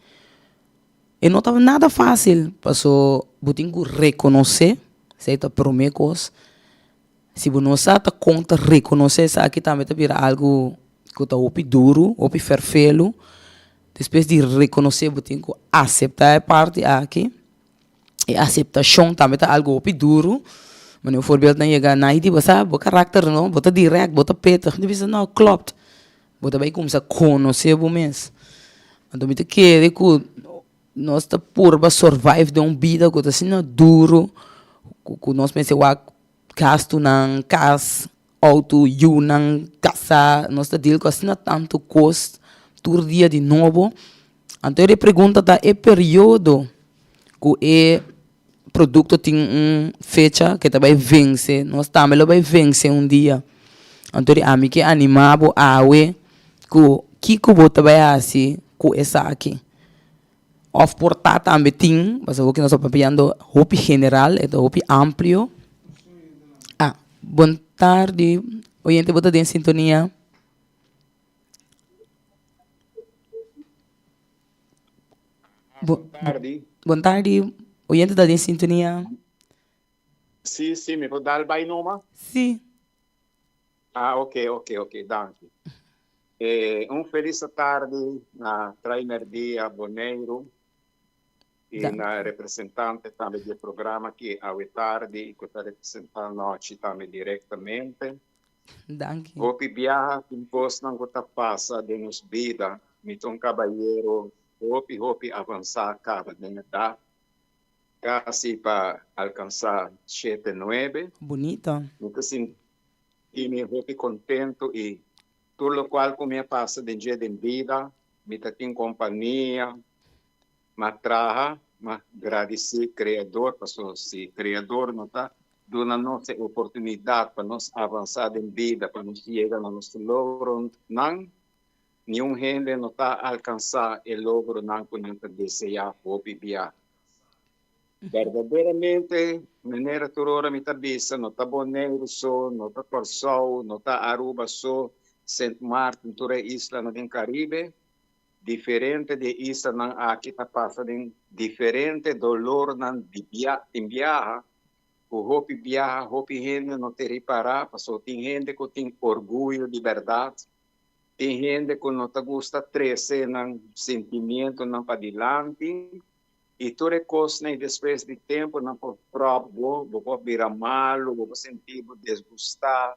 E no ta nada fásil paso bo tin ku rekonosé esei ta promé kos. Si bo no sa ta kon ta rekonosé esaki tambe ta bira algu ku ta hopi duru, hopi fèrfelu. Despues di rekonosé bo tin ku aseptá e parti aki. E aseptashon tambe ta algu hopi duru. Manera un voorbeeld nan yega na Haiti bo sa bo karakter no, bo ta dirèkt, bo ta pittig. Mi ta bisa no klopt. Bo ta bai kuminsá konosé bo mes. Anto mi ta kere ku nos ta purba survive den un bida ku ta asina duru ku nos mester wak Gastunan, kas, outo, yunan, kasá, nos ta deal ku asina tantu kos tur dia di nobo. Anto e pregunta ta e periodo ku e produkto tin un fecha ke ta bai vense, nos tambe lo bai vense un dia. Anto di ami ke animá bo awe ku kiko bo ta bai hasi ku esaki. Of por ta tambe tin, pasobra ku nos ta papiando hopi general, e ta hopi amplio. Bon tardi, oyente bo ta den sintonia. Bon tardi. Bon tardi, oyente ta den sintonia. Si, si, mi por dal bai numa? Si. Ah, ok, ok, ok, danki. Eh, un felis tardi na Traimerdia Boneiru i na representante tambe di e programa aki awe tardi i ku ta representá nochi tambe direktamente. Danki. Hopi biaha tin kosnan ku ta pasa den nos bida. Mi ta un kabayero hopi hopi avansá kaba den edat, kasi pa alkansá shete nuebe. Bunito. Mi ta sinti mi hopi kontentu i tur lokual ku mi a pasa den dje den bida, mi ta tin kompania, Ma traha, ma gradisí Kreador, pasobra si Kreador no ta duna nos e oportunidat pa nos avansá den bida, pa nos yega na nos logronan, niun hende no ta alkansá e logronan ku nan ta deseá hopi bia. Berdaderamente, manera tur ora mi ta bisa, no ta Boneiru so, no ta Kòrsou, no ta Aruba so, Sint Maarten, tur e islanan den Karibe, Diferente di e islanan aki ta pasa den diferente dolornan di tin biaha ku hopi biaha hopi hende no ta ripará pasobra tin hende ku tin orguyo di bèrdat, tin hende ku no ta gusta trese nan sentimientonan padilanti i tur e kosnan i despues di tempu nan por pròp bo, bo por bira malu, bo por sinti bo desgustá.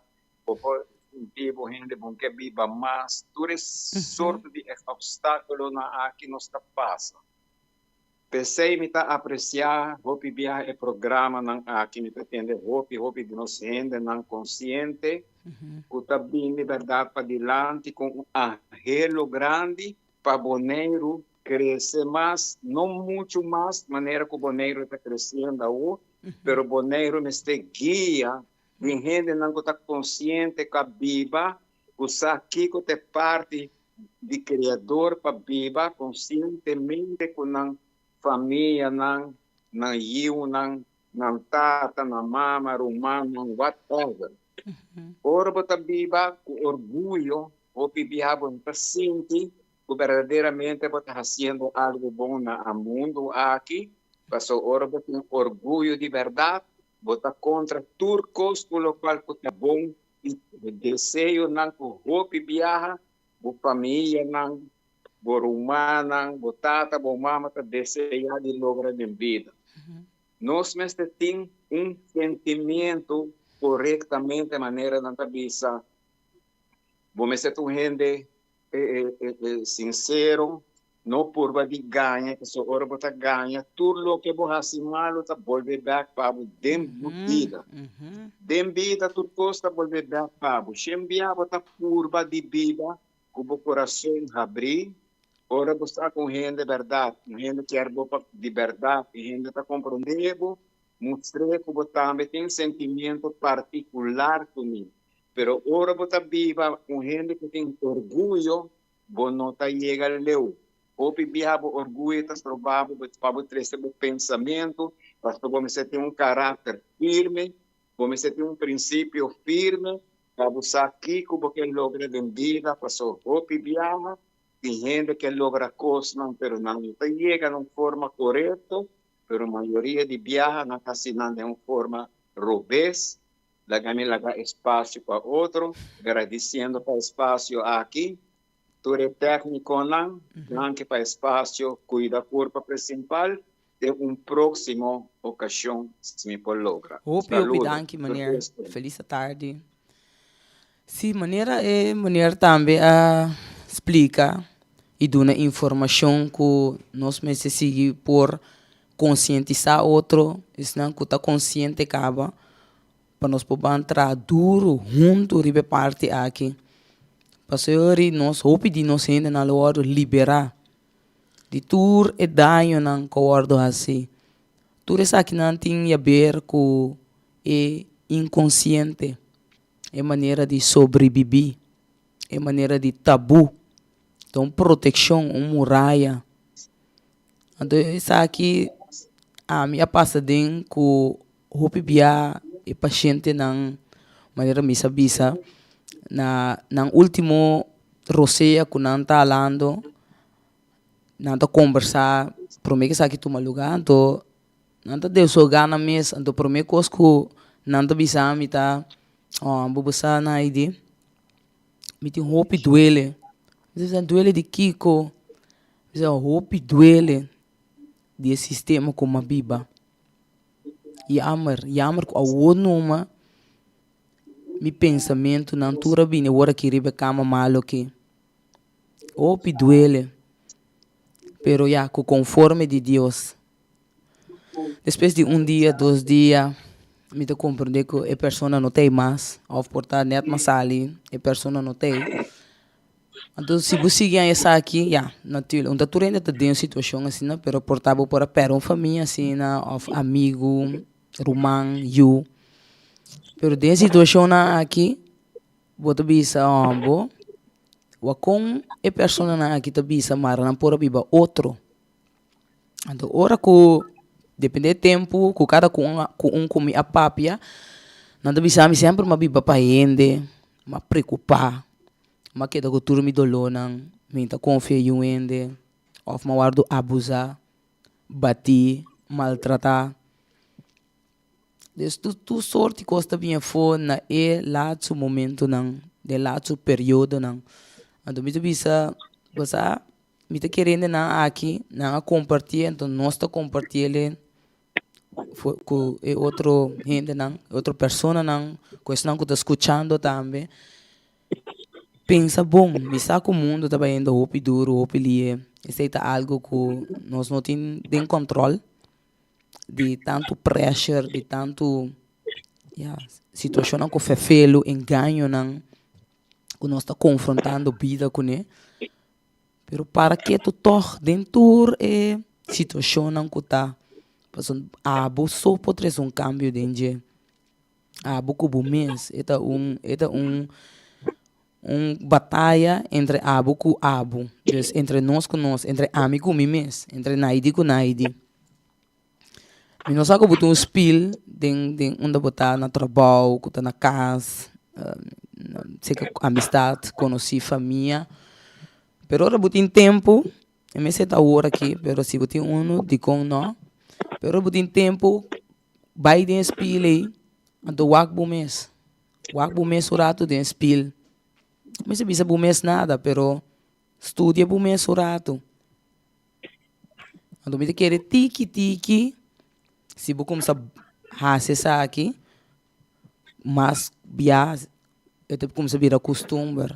Bo por sinti bo hende bon ke biba mas. Tur e sorto di obstáculonan aki nos ta pasa. P'esei mi ta apreciá hopi biaha e programanan aki. Mi ta tende hopi, hopi di nos hendenan consciente cu ta bini berdad padilanti cu un anhelo grandi pa Boneiru crece mas, no mucho mas manera cu Boneiru ta creciendo awor, pero Boneiru mester guia Tin hendenan ku ta konsiente ku a biba, ku sa kiko ta e parti di Kreador pa biba konsientemente ku nan famianan, nan yiunan, nan tata, nan mama, rumannan, whatever. Ora bo ta biba ku orguyo, hopi biaha bo no ta sinti ku berdaderamente bo ta hasiendo algu bon na a mundu aki, pasobra ora bo tin orguyo di bèrdat, Bo ta kontra tur kos ku lokual ku ta bon i deseonan ku hopi biaha bo famianan, bo rumannan, bo tata, bo mama ta deseá di logra den bida. Nos mester tin un sentimiento korektamente manera nan ta bisa. Bo mester ta un hende sinsero, no purba di gaña, pasobra ora bo ta gaña, tur loke bo hasi malu ta bolbe bek pa bo den bo bida. Den bida tur kos ta bolbe bek pa bo. Shen bia bo ta purba di biba ku bo kurason habrí, ora bo sa ku un hende bèrdat, un hende kier bo pa di bèrdat, un hende ta komprondé bo, mustr'é ku bo tambe tin sentimiento partikular ku mi. Pero ora bo ta biba un hende ku tin orguyo, bo no ta yega leu. Hopi biaha bo orguyo ta stroba bo pa bo trese bo pensamentu, pasobra bo mester tin un karakter firme, bo mester tin un prinsipio firme pa bo sa kiko bo ke logra den bida, pasobra hopi biaha tin hende ke logra kosnan pero nan no ta yega na un forma korekto, pero mayoria di biaha nan ta hasi nan den un forma robes. Laga mi laga espasio pa otro, gradisiendo pa espasio aki. Tur e tèknikonan, danki pa espasio, kuida kurpa presimpal, den un próksimo okashon si mi por logra. Hopi hopi danki meneer, felis atardi. Si manera e meneer tambe a splika i duna informashon ku nos mester sigui por konsientisá otro, esnan ku ta konsiente kaba pa nos por ban traha duru huntu riba e parti aki. Pasobra nos hopi di nos hendenan lo wòrdu liberá di tur e dañonan ku a wòrdu hasi. Tur esakinan tin yaber ku e inkonsiente, e manera di sobrebibí, e manera di tabú, ta un protekshon, un muraya. Anto esaki ami a pasa den ku hopi bia e pashentenan. Manera mi sa bisa na nan ultimo rosea ku nan ta halando, nan ta kombersá promé ku esaki tuma lugá, anto nan ta desahogá nan mes, anto promé kos ku nan ta bisa mi ta, oh bo bo sa Naidy, mi tin hopi duele. Mi ta bisa duele di kiko? Mi ta bisa hopi duele di e sistema ku mi a biba. Jammer, jammer ku awor numa mi pensamentunan tur a bini awor aki riba e kama malo aki. Hopi duele, pero ya ku konforme di Dios. Despues di un dia, dos dia, mi ta komprende ku e persona no ta ei mas òf por ta nèt mas sali e persona no ta ei. Anto si bo sigui haña esaki, ya, natuurlijk, un ta tur hende ta den un situashon asina, pero por ta bo por a pèrdè un famia asina òf amigu, ruman, yu. Pero den e situashonnan aki bo ta bisa bo wak kon e personanan aki ta bisa mara nan por a biba otro. Anto ora ku depende e tempu ku kada ku un ku un ku mi a papia, nan ta bisa mi semper mi a biba pa hende, mi a preokupá, mi a keda ku tur mi dolónan, mi ta konfia yu hende òf mi a wòrdu abusá, batí, maltratá. Dus tur tur sort di kos ta bin afó na e latsu momentunan, den latsu periodonan. Anto mi ta bisa bo sa. Mi ta kere hende nan aki, nan a kompartié, enton nos ta kompartié ku e otro hendenan, e otro personanan, ku esnan ku ta skuchando tambe. Pensa bon, mi sa ku mundu ta bayendo hopi duru, hopi lihe, esei ta algu ku nos no tin den kòntròl di tantu pressure, di tantu ya situashonnan ku fefelu, engañonan ku nos ta konfrontando bida kuné. Pero para ketu tòg den tur e situashonnan ku ta, pasobra abo so por trese un kambio den dje. Abo ku bo mes, e ta un e ta un un bataya entre abo ku abo, dus entre nos ku nos, entre ami ku mi mes, entre Naidy ku Naidy. Mi no sa ku bo tin un spil den den unda bo ta na trabou, ku ta na kas, seka amistat, konosí, famia. Pero ora bo tin tempu, e mester ta awor aki, pero si bo tin unu, dikon no? Pero ora bo tin tempu, bai den e spil ei, anto wak bo mes, wak bo mes un ratu den e spil. No mester bisa bo mes nada, pero studia bo mes un ratu. Anto mi ta kere tiki tiki si bo kumsa hasi esaki mas bia e ta kumsa bira kustumber.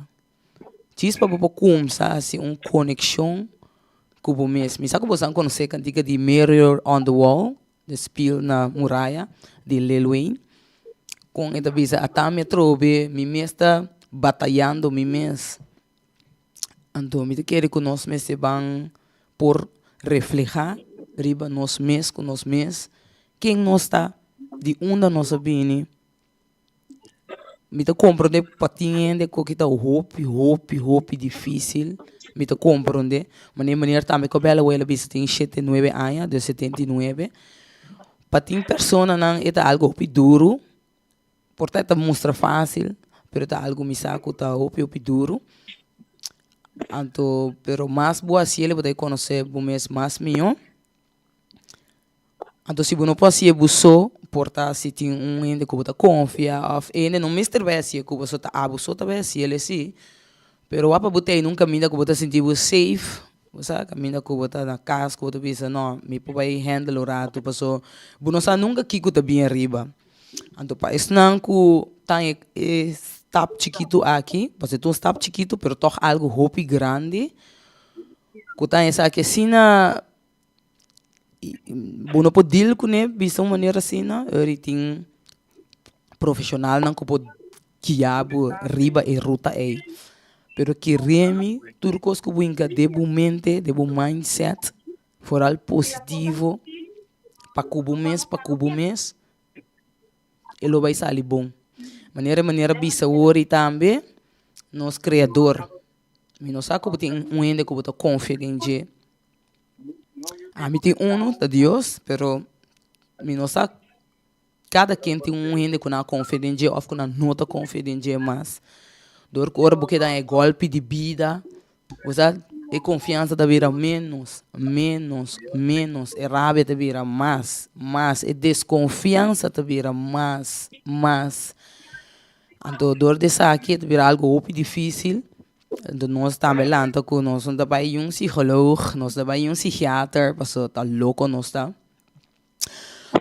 Djis pa bo por kumsa hasi un konekshon ku bo mes. Mi sa ku bo sa konosé kantika di Mirror on the wall, de spil na muraya di Lil Wayne. Kon e ta bisa ata mi atrobe mi mes ta batayando mi mes. Anto mi ta kere ku nos mester ban por reflehá riba nos mes ku nos mes ken nos ta, di unda nos a bini. Mi ta komprondé pa tin hende ku ta hopi hopi hopi difísil, mi ta komprondé, manera manera tambe ku Bella Wela bisa tin shete nuebe aña, dus setenta i nuebe, pa tin personanan e ta algu hopi duru. Por ta e ta mustra fácil, pero ta algu mi sa ku ta hopi hopi duru. Anto, pero mas bo hasiel bo ta konosé bo mes mas mihó. Anto si bo no por hasié bo so, por ta si tin un hende ku bo ta konfia òf e hende no mester bai hasié ku bo so, ta abo so ta bai hasiel esei. Pero wak pa bo ta ei na un kaminda ku bo ta sinti bo safe, bo sa, kaminda ku bo ta na kas ku bo ta bisa no, mi por bai handle un ratu paso bo no sa nunka kiko ta bin ariba. Anto pa esnan ku ta e e stap chikitu aki, pasobra e ta un stap chikitu pero tòg algu hopi grandi, ku ta esaki asina bo no por deal kuné bisa un manera asina, ora tin profeshonalnan ku por guia bo riba e ruta ei. Pero kere mi tur kos ku bo hinka den bo mente, den bo mindset, Foral positivo pa ku bo mes, pa ku bo mes e lo bai sali bon. Manera manera bisa wori tambe nos Creador. Mi no sa ku bo tin un hende ku bo ta konfia den dje. Ami tin uno, ta Dios, pero mi no sa. Kada ken tin un hende ku nan a konfia den dje òf ku nan no ta konfia den dje mas. Dor ku ora bo keda e gòlpi di bida, bo sa e konfiansa ta bira ménos, ménos, ménos, e rabia ta bira mas, mas, e deskonfiansa ta bira mas, mas. Anto dor di esaki e ta bira algu hopi difísil. Anto nos tambe lanta ku nos no ta bai un psikoloog, nos no ta bai un psikiater, pasobra ta loko nos ta.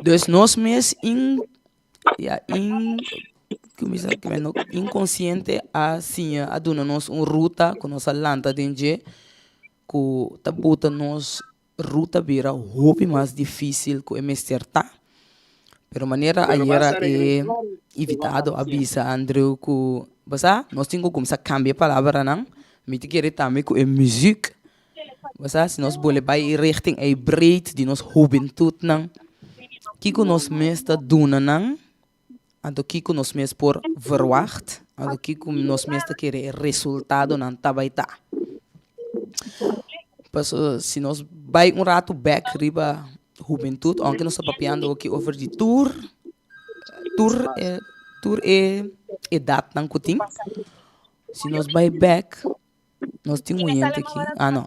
Dus nos mes in ya in inkonsiente a siña a duna nos un ruta ku nos a lanta den dje ku ta buta nos ruta bira hopi mas difísil ku e mester ta. Pero manera ayera e invitado a bisa Andrew ku bo sa nos tin ku kuminsá kambia e palabranan mi ta kere tambe ku e muzik Bo sa si nos bole bai richting ei breed di nos hubentutnan, kiko nos mes ta duna nan, anto kiko nos mes por verwacht, anto kiko nos mes ta kere e resultadonan ta bai ta. Paso si nos bai un ratu bek riba hubentut, aunke nos ta papiando aki over di tur, tur e tur e edatnan ku tin, si nos bai bek. Nos tin un oyente aki. Ah, no.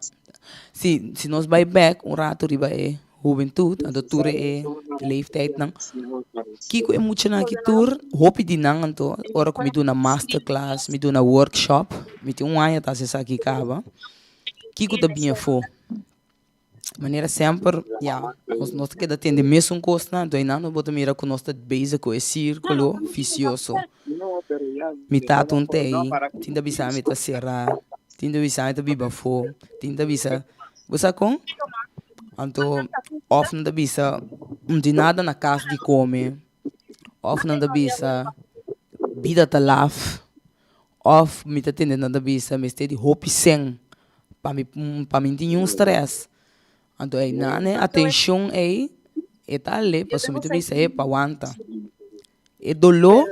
Si, si nos bai bek un rato riba e hubentud, anto tur e leeftijdnan, kiko e muchanan aki tur, hopi di nan anto, ora ku mi duna masterclass, mi duna workshop, mi tin un aña ta hasi esaki kaba, kiko ta bin afó? Manera semper, ya, nos nos ta keda tende mesun kosnan, anto einan bo ta mira ku nos ta bezig ku e sirkulo fisioso. Mi tata un ta ei, tin ta bisa mi ta será, tin ta bisa mi ta biba afó, tin ta bisa, bo sa kon? Anto òf nan ta bisa no tin nada na kas di kome, òf nan ta bisa bida ta laf, òf mi ta tende nan ta bisa mester di hopi sèn. Pa mi pa mi tin un stress. Anto ei nan e atencion ei e ta ale pasobra mi ta bisa e pa wanta. E doló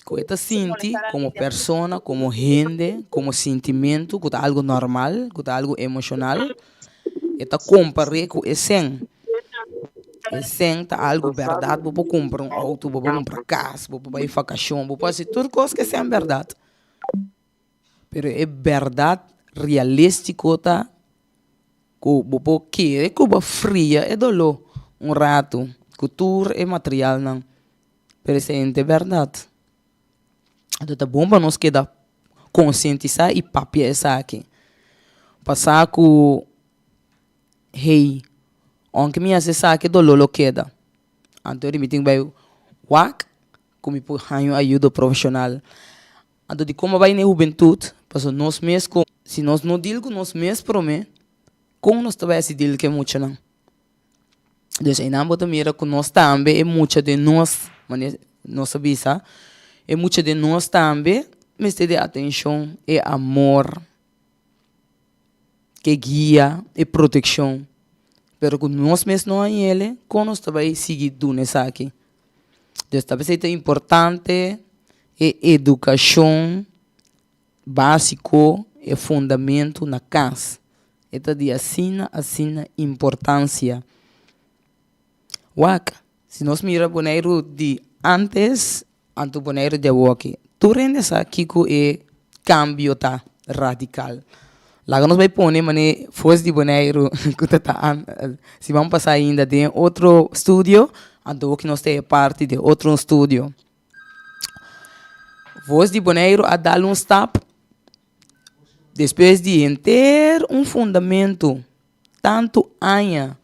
ku e ta sinti komo persona, komo hende, komo sintimentu ku ta algu normal, ku ta algu emoshonal, e ta kompar'é ku e sèn. E sèn ta algu bèrdat, bo por kumpra un outo, bo por kumpra kas, bo por bai vakashon, bo por hasi tur kos ku e sèn bèrdat. Pero e bèrdat realístiko ta ku bo por kere ku bo a fria e doló un ratu ku tur e materialnan, pero esei no ta e bèrdat. Anto ta bon pa nos keda konsientisá i papia esaki. Pa sa ku hey, ounke mi hasi esaki e doló lo keda. Anto mi tin ku bai wak ku mi por haña un ayudo profeshonal. Anto di kon a bai na e hubentut? Pasobra nos mes ku si nos no dil ku nos mes promé, kon nos ta bai hasi dil ku e muchanan? Dus einan bo ta mira ku nos tambe e mucha den nos, manera nos a bisa, e mucha den nos tambe mester di atenshon, e amor, e guia, e protekshon. Pero ku nos mes no haña el, kon nos ta bai sigui duna esaki? Dus ta p'esei ta importante e edukashon básiko, e fundamentu na kas. E ta di asina asina importansia. Wak, si nos mira Boneiru di ántes anto Boneiru di awoki, tur hende sa kiko e kambio ta radikal. Laga nos bai pone manera fos di Boneiru ku ta ta siman pasá ainda den otro studio, anto awoki nos ta e parti den otro studio. Voz di Boneiru a dal un stap despues di henter un fundamentu tantu aña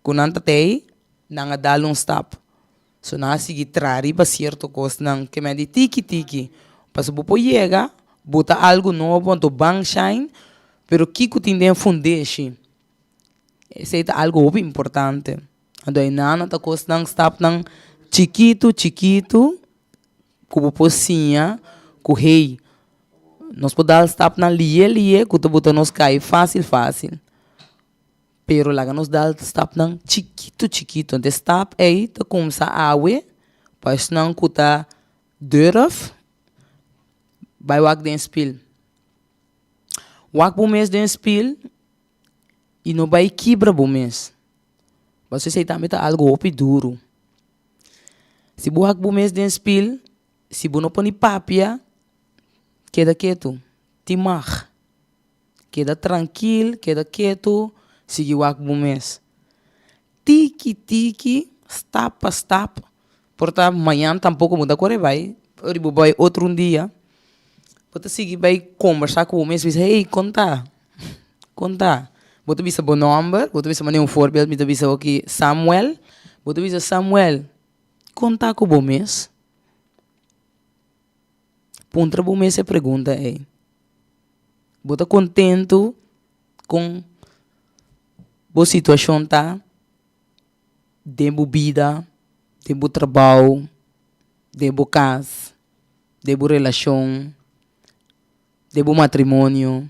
ku nan ta tei, nan a dal un stap. So nan a sigui traha riba sierto kosnan ke men di tiki tiki pasobra bo por yega bo ta algu nobo anto ban shine pero kiko tin den fundeshi esei ta algu hopi importante. Anto einan ta kosnan stapnan chikitu chikitu ku bo por siña ku hey nos por dal stapnan lihe lihe ku ta buta nos kai fásil fásil. Pero laga nos dal stapnan chikitu chikitu. Anto e stap ei ta kumsa awe pa esnan ku ta durf bai wak den spil. Wak bo mes den spil i no bai kibra bo mes. Pasobra esei tambe ta algu hopi duru. Si bo wak bo mes den spil, si bo no por ni papia, keda ketu, tin mag. Keda trankil, keda ketu, sigui wak bo mes. Tiki tiki, stap pa stap, por ta mañan tampoko bo ta kore bai, ora bo bai otro un dia, bo ta sigui bai kombersá ku bo mes, bisa, hey, kon ta? Kon ta? Bo ta bisa bo nòmber, bo ta bisa manera un voorbeeld mi ta bisa oki Samuel, bo ta bisa Samuel, kon ta ku bo mes? Puntra bo mes e pregunta ei. Bo ta kontentu kon bo situashon ta den bo bida, den bo trabou, den bo kas, den bo relashon? den bo matrimonio.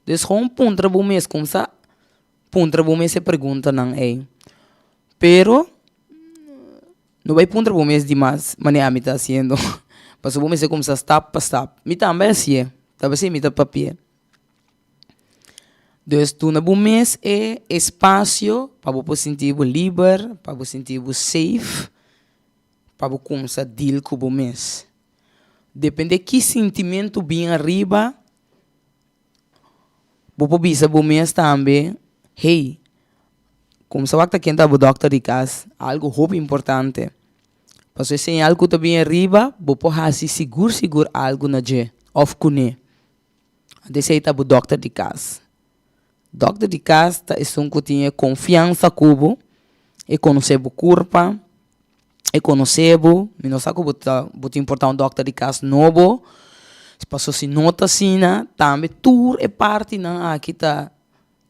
Dus gewoon puntra bo mes, kumsa puntra bo mes e preguntanan ei. Pero no bai puntra bo mes dimas manera ami ta hasiendo, pasobra bo mester kumsa stap pa stap. Mi tambe a hasié, ta p'esei mi ta papia. Dus duna bo mes e espasio pa bo por sinti bo liber, pa bo sinti bo safe, pa bo kumsa deal ku bo mes. Depende ki sintimentu bin ariba, bo por bisa bo mes tambe, hey, kumsa wak ta ken ta bo dòkter di kas, algu hopi importante. Pasobra e señal ku ta bin ariba, bo por hasi sigur sigur algu na dje òf kuné. Anto esei ta bo dòkter di kas. Dòkter di kas ta esun ku tin e konfiansa ku bo, e konosé bo kurpa. E konosé bo, mi no sa ku bo ta bo tin por ta un dòkter di kas nobo, paso si no ta asina tambe tur e partinan aki ta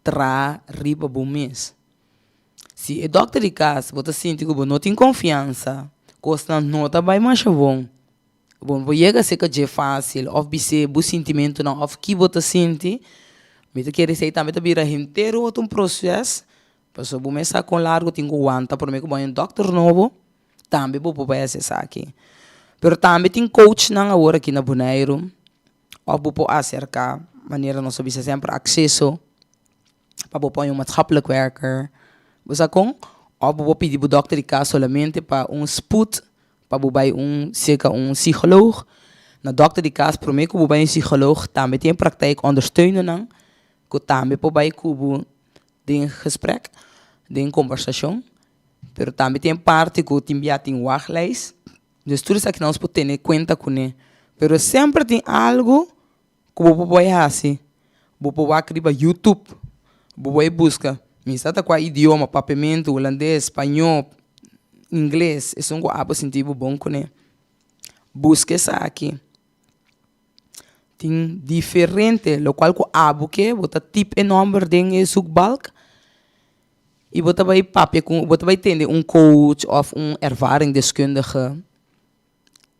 traha riba bo mes. Si e dòkter di kas bo ta sinti ku bo no tin konfiansa, kosnan no ta bai masha bon, bo no por yega serka dje fásil òf bis'é bo sintimentunan òf ki bo ta sinti, mi ta kere esei tambe ta bira henter otro un proses Pasobra bo mes sa kon largu tin ku wanta promé ku bo haña un dòkter nobo, tambe bo por bai hasi esaki. Pero tambe tin coachnan awor aki na Boneiru òf bo por aserká, manera nos a bisa semper, akseso pa bo por haña un maatschappelijk werker. Bo sa kon? Òf bo por pidi bo dòkter di kas solamente pa un spoed pa bo bai un serka un psicoloog. Na dòkter di kas promé ku bo bai un psicoloog tambe tin e praktijk ondersteunernan ku tambe por bai ku bo den gesprek, den kombersashon, pero tambe tin e parti ku tin bia tin wachtlijst, dus tur esaki nos por tene kuenta kuné, pero semper tin algu ku bo por bai hasi, bo por wak riba youtube, bo bai buska, mi sa ta kua idioma, papiamentu, hulandes, spañó, ingles, esun ku abo sinti bo bon kuné, buska esaki. Tin diferente lokual ku abo ke bo ta tip e nòmber den e zoekbalk i bo ta bai papia ku bo ta bai tende un coach òf un ervaringsdeskundige.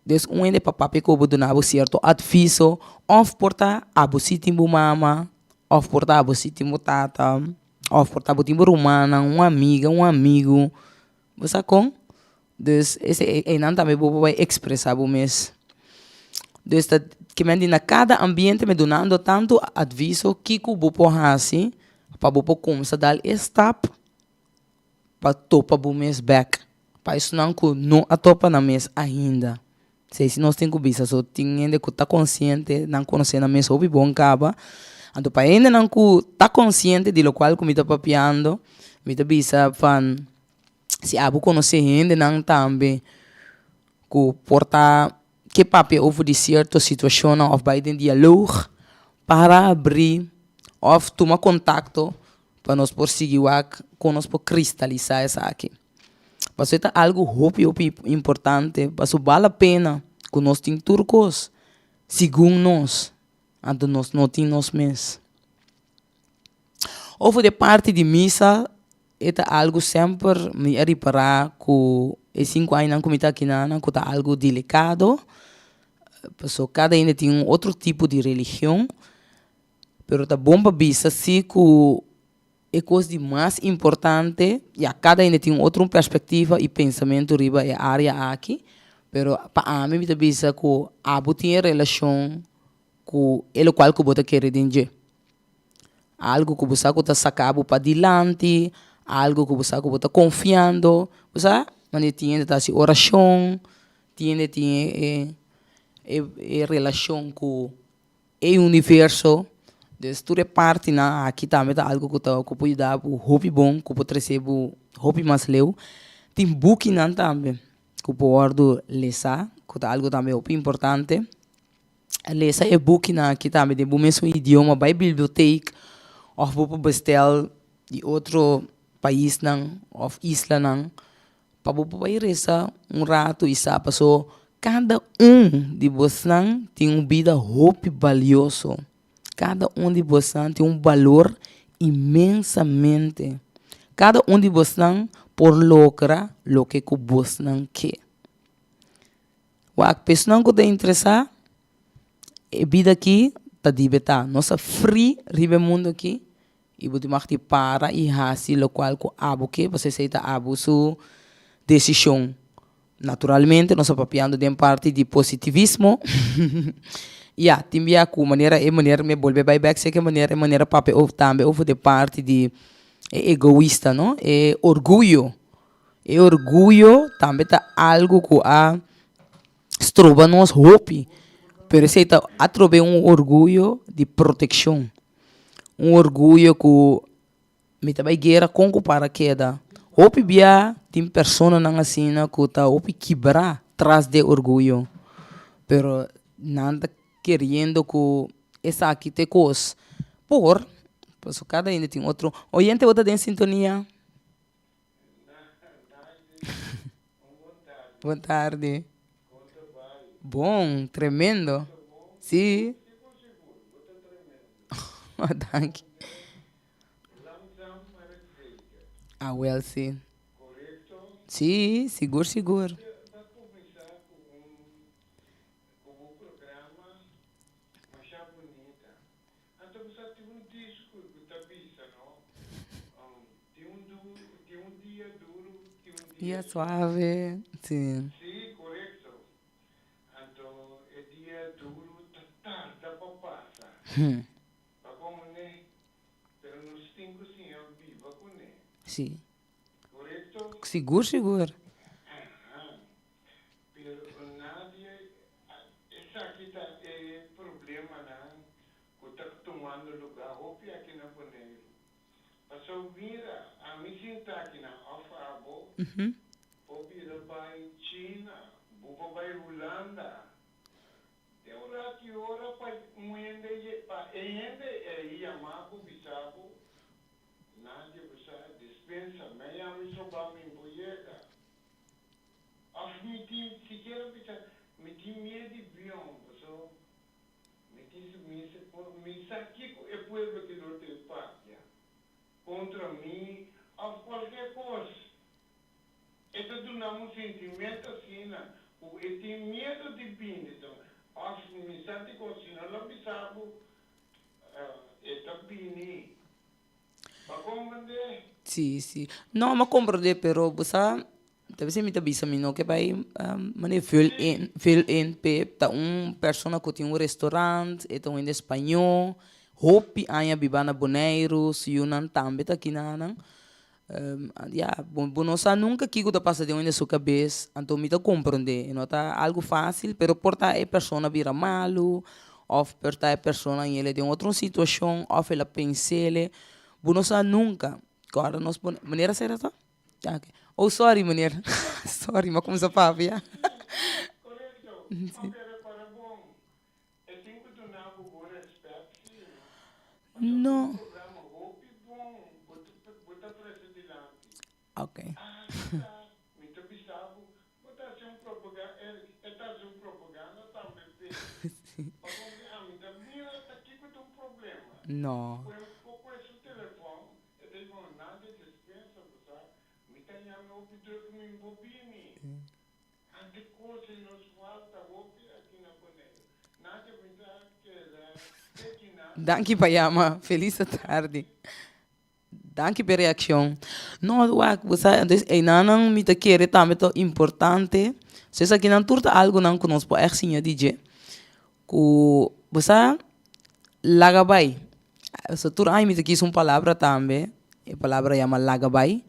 Des un hende pa papia ku bo duna bo sierto atviso òf por ta abo si tin bo mama òf por ta abo si tin bo tata òf por ta bo tin bo rumannan un amiga un amigu bo sa kon. Dus esei einan tambe bo por bai expresa bo mes. Dus ta ke men di na kada ambiente mi dunando tantu adviso kiko bo por hasi pa bo por kumsa dal e stap pa topa bo mes bek. Pa esnan ku no a topa nan mes ainda. Esei si nos tin ku bisa so tin hende ku ta konsiente nan konosé nan mes hopi bon kaba. Anto pa hendenan ku ta konsiente di lokual ku mi ta papiando mi ta bisa van. Si abo konosé hendenan tambe ku por ta ke papia over di sierto situashonnan òf bai den dialog para abrí òf tuma kontakto pa nos por sigui wak kon nos por kristalisá esaki. Pasobra e ta algu hopi hopi importante pasobra bal la pena ku nos tin tur kos segun nos anto nos no tin nos mes. Over di e parti di misa E ta algu semper mi a ripará ku e sinku añanan ku mi ta akinan ku ta algu delikado, pasobra kada hende tin un otro tipo di religion, pero ta bon pa bisa si ku e kos di mas importante, ya kada hende tin un otro perspektiva i pensamentu riba e área aki, pero pa ami mi ta bisa ku abo tin e relashon ku e lokual ku bo ta kere den dje. Algu ku bo sa ku ta saka bo padilanti, algu ku bo sa ku bo ta konfiando, bo sa. Manera tin hende ta hasi orashon, tin hende tin e e e relashon ku e universo. Dus tur e partinan aki tambe ta algu ku ta ku por yuda bo hopi bon, ku por trese bo hopi mas leu. Tin bukinan tambe ku por wòrdu lesa, ku ta algu tambe hopi importante. Lesa e bukinan aki tambe den bo mesun idioma, bai bibliotek òf bo por bestel di otro paisnan òf islanan pa bo por bai resa un ratu i sa paso kada un di bosnan tin un bida hopi balioso, kada un di bosnan tin un balor inmensamente, kada un di bosnan por logra loke ku bosnan ke. Wak, p'esnan ku ta interesá, e bida akí ta dibetá. Nos a fri riba e mundu akí i bo tin mag di para i hasi lokual ku abo ke, pasobra esei ta abo su desishon. Naturalmente nos a papiando den parti di positivismo. Ya, tin bia ku manera e manera mi a bolbe bai bèk seki manera e manera papia tambe over di parti di e egoista, no? E orguyo. E orguyo tambe ta algu ku a stroba nos hopi, pero esei ta atrobe un orguyo di protekshon, un orguyo ku mi ta bai guera kon ku para keda. Hopi bia tin personanan asina ku ta hopi kibrá tras di e orguyo, pero nan ta keriendo ku esaki ta e kos por, pasobra kada hende tin otro. Oyente bo ta den sintonia? Bon tardi. Bon, tremendo. Sí. Danki. Ah, wel sí. Sí, sigur, sigur. Anto bo sa tin un disco cu ta bisa no, tin un duro, tin un dia duro, tin un dia Dia suave, si. Si, corecto. Anto e dia duro ta tarda pa pasa. Pa con ne, pero nos tin cu siña biba cu ne. Si. Corecto? Sigur, sigur. Aha. Pero nadie Esaki ta e problemanan ku ta tumando lugá hopi aki na Boneiru. Pasobra mira, ami sinta akinan òf abo por bira bai China, bo por bai Hulanda. Den un ratu i ora pa un hende pa e hende ei yama bo bisa bo, Nadia bo sa, dispensa, mi ami so ba mi bo yega. Of mi tin sikiera bisa mi tin miedu di bion paso mi tin su mi se por mi sa kiko e pueblo ki lo te papia kontra mi of kualke kos e ta duna un sentimento asina ku e tin miedu di bini of mi sa dikon si no lo bisa bo e ta bini. Bo a komprendé? Sí, sí. No, mi a komprendé, pero bo sa, ta bes mi ta bisa mi no ke bai manera vul in, vul in p'e ta un persona ku tin un restaurant, e ta un hende spañó, hopi aña biba na Boneiru, su yunan tambe ta kinanan. Ya, bo bo no sa nunka kiko ta pasa den un hende su kabes, anto mi ta komprendé, e no ta algu fásil, pero por ta e persona bira malu, òf por ta e persona yele den otro situashon, òf el a pens'é, bo no sa nunka. Ku ora nos pone, manera sera ta? Ya oke. Oh sorry meneer, sorry mi a kuminsá papia. E tin cu duna bo bo respet si no. No. Pasobra bo programa hopi bon bo ta bo ta trece dilanti. Ok. Asta mi ta bisa bo bo ta haci un propaga e e ta haci un propaganda tambe p'e. Si. Pasobra ami ta mira ta kico ta un problema. No. Cu e por cu e su telefon e ta dici bo nadie despensa bo sa mi ta yami hopi druk mi bo bini. Anke kos ei nos falta hopi aki na Boneiru. Nadia mi ta keda te kina. Danki pa yama. Felis tardi. Danki p'e reakshon. No, wak, bo sa, entonces einanan mi ta kere tambe ta importante. So esakinan tur ta algonan ku nos por ègt siña di dje. Ku, bo sa, laga bai. So tur aña mi ta kisa un palabra tambe, e palabra yama laga bai.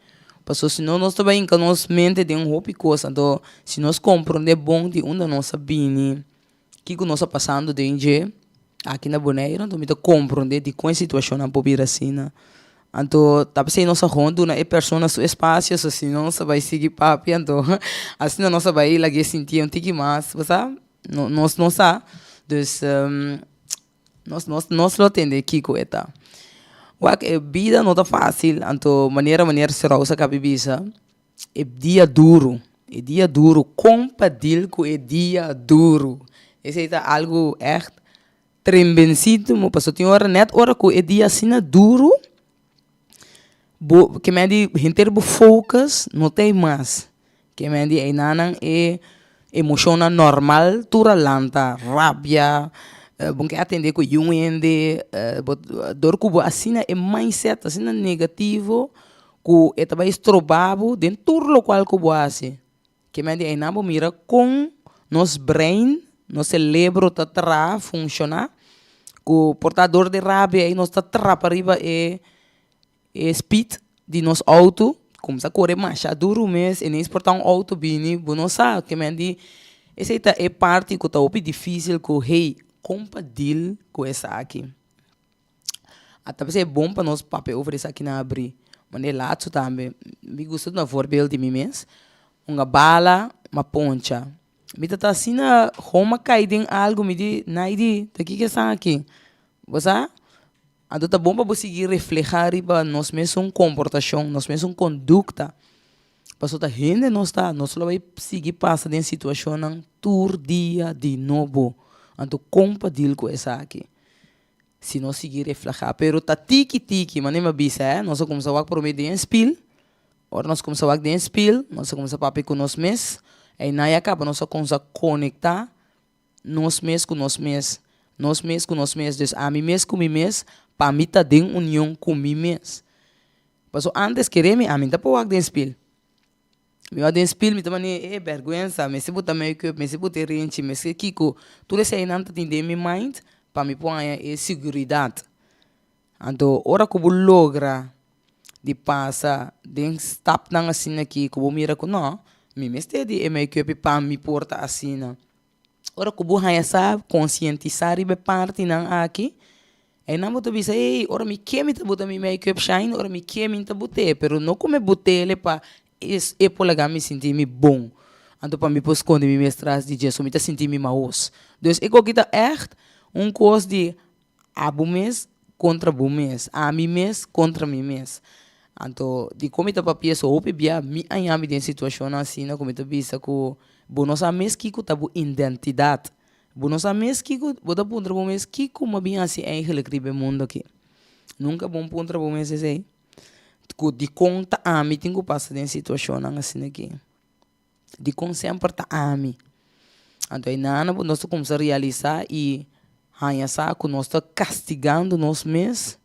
Paso si no nos ta bai hinka nos mente den hopi kos, anto si nos komprondé bon di unda nos a bini, kiko nos a pasando den dje aki na Boneiru, anto mi ta komprondé dikon e situashonnan por bira asina. Anto ta p'esei nos a gewoon duna e persona su espasio, so si no nos a bai sigui papia, anto asina nos a bai lag'é sintié un tiki mas, bo sa? Nos no sa, dus nos nos nos lo tende kiko e ta. Wak e bida no ta fácil, anto manera manera Srosa kabi bisa, e dia duru, e dia duru, kon pa deal ku e dia duru? Esei ta algu ègt trembensitu, pasobra tin ora nèt ora ku e dia asina duru, bo ke men di henter bo focus no ta ei mas. Ke men di einanan e emoshonnan normal tur a lanta, rabia, bo ke atende ku yun hende, bo dor ku bo asina e mindset asina negativo ku e ta bai stroba bo den tur lokual ku bo hasi. Ke men di einan bo mira kon nos brein, nos selebro ta traha, funshoná, ku por ta dor di rabia ei nos ta trapa riba e e speed di nos outo, kumsa kore masha duru mes, ineens por ta un outo bini, bo no sa, ke men di esei ta e parti ku ta hopi difisil ku hey, kon pa deal ku esaki. A ta p'esei bon pa nos papia over esaki na abri. Manera laatste tambe, mi gusta duna voorbeeld di mi mes. Un a bala, m'a poncha. Mi ta ta asina gewoon m'a kai den algu, mi di, Naidy, ta kiko esaki? Bo sa? Anto ta bon pa bo sigui refleha riba nos mesun komportashon, nos mesun kondukta. Pasobra ta hende nos ta, nos lo bai sigui pasa den situashonnan tur dia di nobo. Anto kon pa deal ku esaki? Si nos sigui reflehá. Pero ta tiki tiki, manera mi a bisa eh, nos a kumsa wak promé den e spil. Ora nos kumsa wak den e spil, nos a kumsa papia ku nos mes. Einan ya kaba nos a kumsa konektá nos mes ku nos mes, nos mes ku nos mes. Dus ami mes ku mi mes, pa mi ta den union ku mi mes. Pasobra ántes kere mi, ami no ta por wak den spil. Mi wak den spil mi ta mane e bèrgwensa, mester buta make-up, mester buta e renchi, mester kiko. Tur eseinan ta tin den mi mind pa mi por haña e siguridat. Anto ora ku bo logra di pasa den stapnan asina aki ku bo mira ku no, mi mester di e make-up pa mi por ta asina. Ora ku bo haña sa konsientisá riba e partinan aki, einan bo ta bisa, ey, ora mi ke mi ta buta mi make-up shine, ora mi ke mi ta but'é, pero no ku mi but'é pa e por laga mi sinti mi bon, anto pa mi por skonde mi mes tras di dje, so mi ta sinti mi mahos. Dus e koki ta ègt un kos di abo mes kontra bo mes, ami mes kontra mi mes. Anto dikon mi ta papia so hopi bia mi a yami den situashonnan asina ku mi ta bisa ku bo no sa mes kiko ta bo identidat. Bo no sa mes kiko, bo ta puntra bo mes kiko mi a bin hasi eigenlijk riba e mundu aki. Nunka bo puntra bo mes esei, ku dikon ta ami tin ku pasa den situashonnan asina aki. Dikon semper ta ami? Anto einan nos ta kumsa realisá i haña sa ku nos ta kastigando nos mes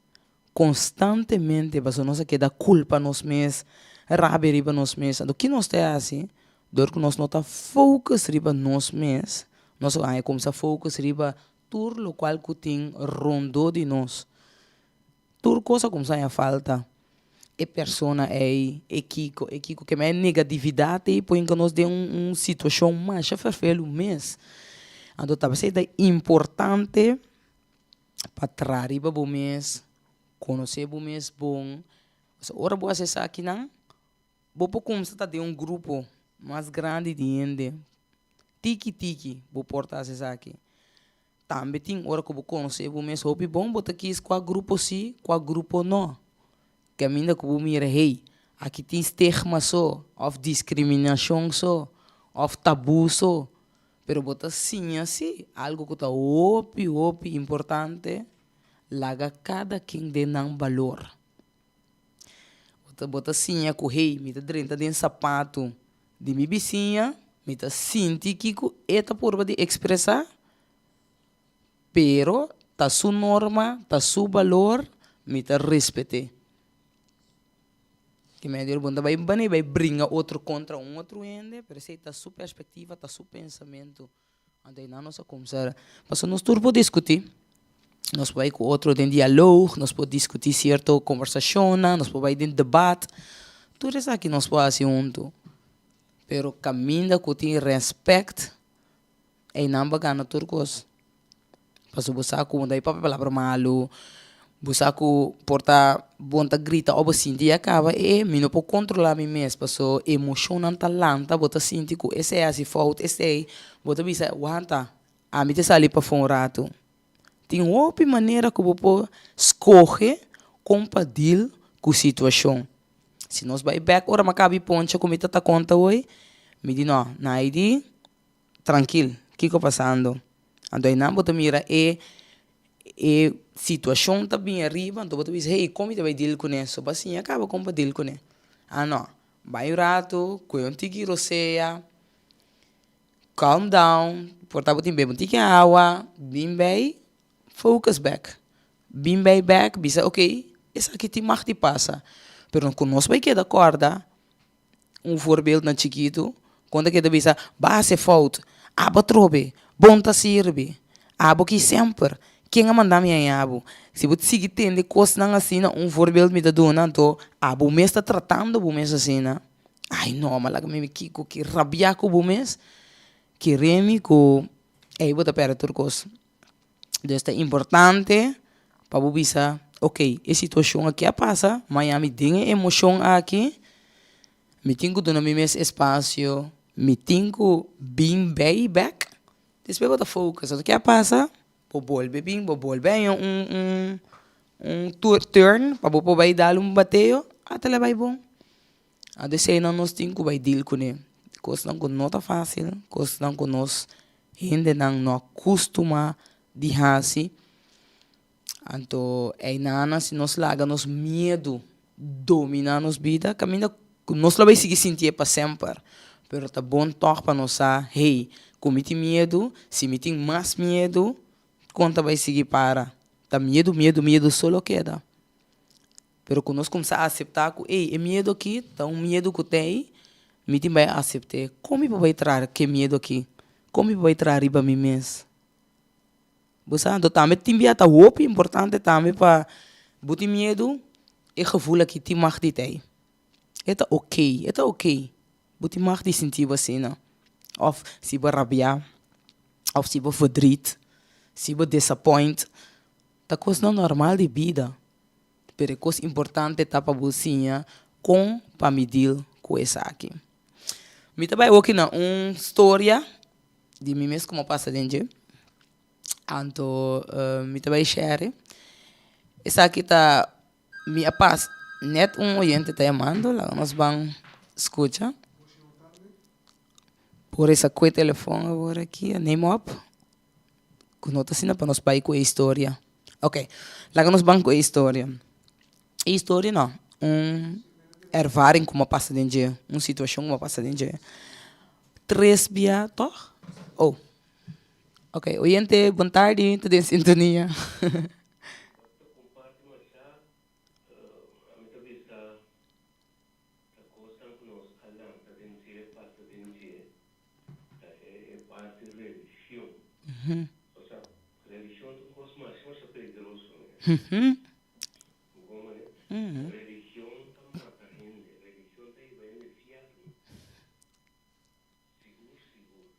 konstantemente pasobra nos a keda kulpa nos mes, rabia riba nos mes. Anto ki nos ta hasi? Dor ku nos no ta focus riba nos mes, nos a haña kumsa focus riba tur lokual ku tin rondó di nos. Tur kos a kumsa haña falta. E persona ei, e kiko, e kiko, keme e negatividat ei por hinka nos den un situashon masha ferfelu mes. Anto ta p'esei ta importante pa traha riba bo mes, konosé bo mes bon. Pasobra ora bo hasi esakinan, bo por kumsa ta den un grupo mas grandi di hende. Tiki tiki bo por ta hasi esaki. Tambe tin ora ku bo konosé bo mes hopi bon, bo ta kis kua grupo sí, kua grupo no. Kaminda ku bo mira, hey, aki tin stigma so, òf diskriminashon so, òf tabú so. Pero bo ta siña sí algu ku ta hopi, hopi importante, laga kada ken den nan balor. Bo ta bo ta siña ku, hey, mi ta drenta den sapatu di mi bisiña, mi ta sinti kiko e ta purba di ekspresá, pero ta su norma, ta su balor, mi ta respet'é. Ki medio bo no ta bai bani bai bringa otro kontra un otro hende, pero esei ta su perspektiva, ta su pensamentu. Anto einan nos a kumsa, pasobra nos tur por diskutí, nos por bai ku otro den dialog, nos por diskutí sierto kombersashonnan, nos por bai den debat. Tur esaki nos por hasi huntu. Pero kaminda ku tin rèspèkt, einan bo a gana tur kos. Pasobra bo sa ku bo ta papia palabra malu, bo sa ku por ta bo ta grita òf bo sinti ya kaba e mi no por kontrolá mi mes pasobra emoshonnan ta lanta, bo ta sinti ku esei a hasi fout, esei, bo ta bisa wanta ami ta sali pafó un ratu. Tin hopi manera ku bo por skohe kon pa deal ku situashon. Si nos bai bèk ora mi a kaba e poncha ku mi ta ta konta hoy, mi di no, Naidy trankil, kiko pasando? Anto einan bo ta mira e e situashon ta bin ariba, anto bo ta bisa, hey, kon mi ta bai deal kuné? So bo a siña kaba kon pa deal kuné. Ah no, bai un ratu, kue un tiki rosea, calm down, por ta bo tin bebe un tiki awa, bin bai, focus bek. Bin bai bek, bisa ok, esaki tin mag di pasa, pero ku nos bai keda kòrda Un voorbeeld na chikitu, kon ta keda bisa, Ba hasi fout, abo trobe, bon ta sirbi, abo ki semper, ken a manda mi haña abo? Si bo sigui tende kosnan asina, un voorbeeld mi ta duna, anto abo mes ta tratando bo mes asina, ai no, ma laga mi kiko ki rabia ku bo mes, kere mi ku ei bo ta perde tur kos. Dus ta importante pa bo bisa, ok, e situashon aki a pasa, maña mi den e emoshon aki, mi tin ku duna mi mes espasio, mi tin ku bin bei bèk, despues bo ta focus, ke a pasa, bo bolbe bin, bo bolbe haña un un un turn pa bo por bai dal un bateo, ata lo bai bon. Anto eseinan nos tin ku bai deal kuné, kosnan ku no ta fásil, kosnan ku nos hendenan no a kustumá di hasi. Anto einan si nos laga nos miedu dominá nos bida, kaminda ku nos lo bai sigui sintié pa semper. Pero ta bon tòg pa nos sa, hey, ku mi tin miedu, si mi tin mas miedu, kon ta bai sigui para? Ta miedu, miedu, miedu so lo keda. Pero ku nos kumsa aseptá ku, ey, e miedu aki ta un miedu ku t'ei, mi tin bai asept'é. Kon mi por bai traha ku e miedu aki? Kon mi por bai traha riba mi mes? Bo sa? Anto tambe tin bia ta hopi importante tambe pa bo tin miedu, e gevoel aki tin mag di t'ei. E ta okey, e ta okey. Bo tin mag di sinti bo asina. Òf si bo rabiá, òf si bo verdriet, si bo disappoint, ta kosnan normal di bida. Pero e kos importante ta pa bo siña kon pa mi deal ku esaki. Mi ta bai hoki na un storia di mi mes ku mi a pasa den dje. Anto mi ta bai share. Esaki ta mi a pas net un oyente ta yamando laga nos ban skucha. Por esa kue telefon awor aki a name op. Ku no ta asina pa nos bai ku e historia. Ok, laga nos ban ku e historia. E historia no, un ervaring ku mi a pasa den dje, un situashon ku mi a pasa den dje. Tres bia tòg? Oh, ok, oyente bon tardi, ta den sintonia. Ta kosnan ku nos a lanta den dje, pasa den dje, ta e parti religion. Osea, religion ta un kos masha masha peligroso, ne? Bo kon manera? Religion ta mata hende, religion ta hiba hende fièrnu. Sigur, sigur.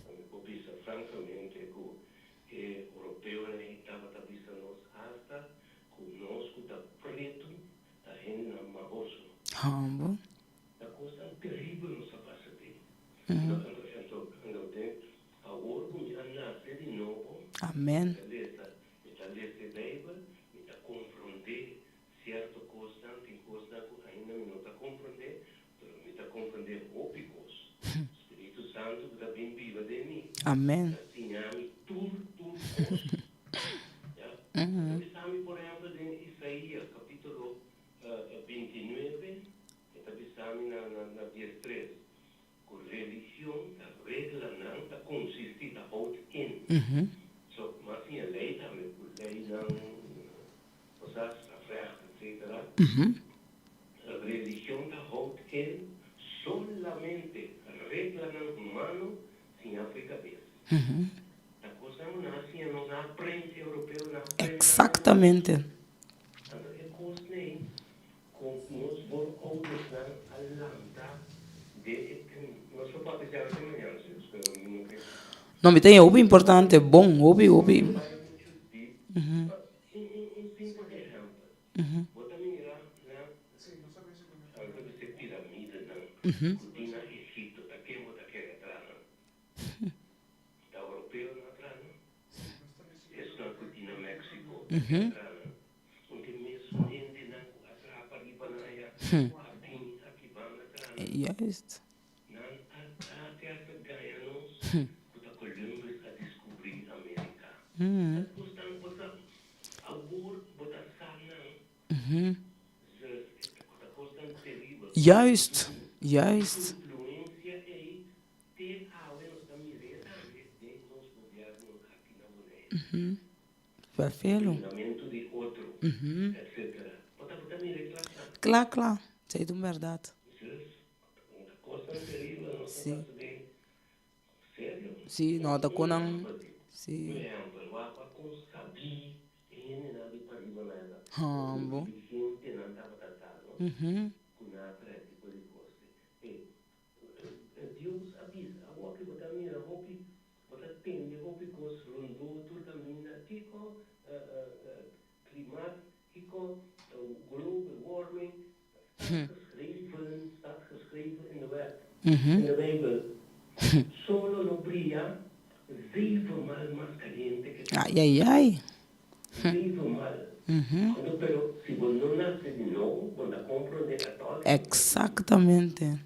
Mi por bisa francamente cu e Europeonan ei tabata bisa nos hasta cu nos cu ta pretu ta hendenan mahoso. Ta cosnan teribel nos a pasa den. Anto den awor cu mi a nace di nobo, mi ta lesa, mi ta lesa e Bijbel, mi ta compronde cierto cosnan, tin cosnan cu ainda mi no ta compronde, Pero mi ta comprende hopi cos. Spiritu Santu cu ta bin biba den mi. Amen. Ta siña mi tur tur cos. Ya. E ta bisa mi por ehempel den Isaías capítulo 29, e ta bisa mi na na 13, cu religion ta reglanan ta consisti, ta houdt in. So, mas siña ley tambe, cu leynan, osea, strafrecht, etcetera. Religion ta houdt in solamente reglanan humano sin afri cabes. Ta cosnan cu nan a siña nos, nan a prende, europeo nan a prende. Exactamente. No, mi ta hopi importante, bon, hopi, hopi. Juist. Juist, juist. Perfelo. Kla, kla. Esei ta un bèrdat. Sí. Sí, no ta ku nan. Sí. Hambo. Ai ai ai. Exactamente.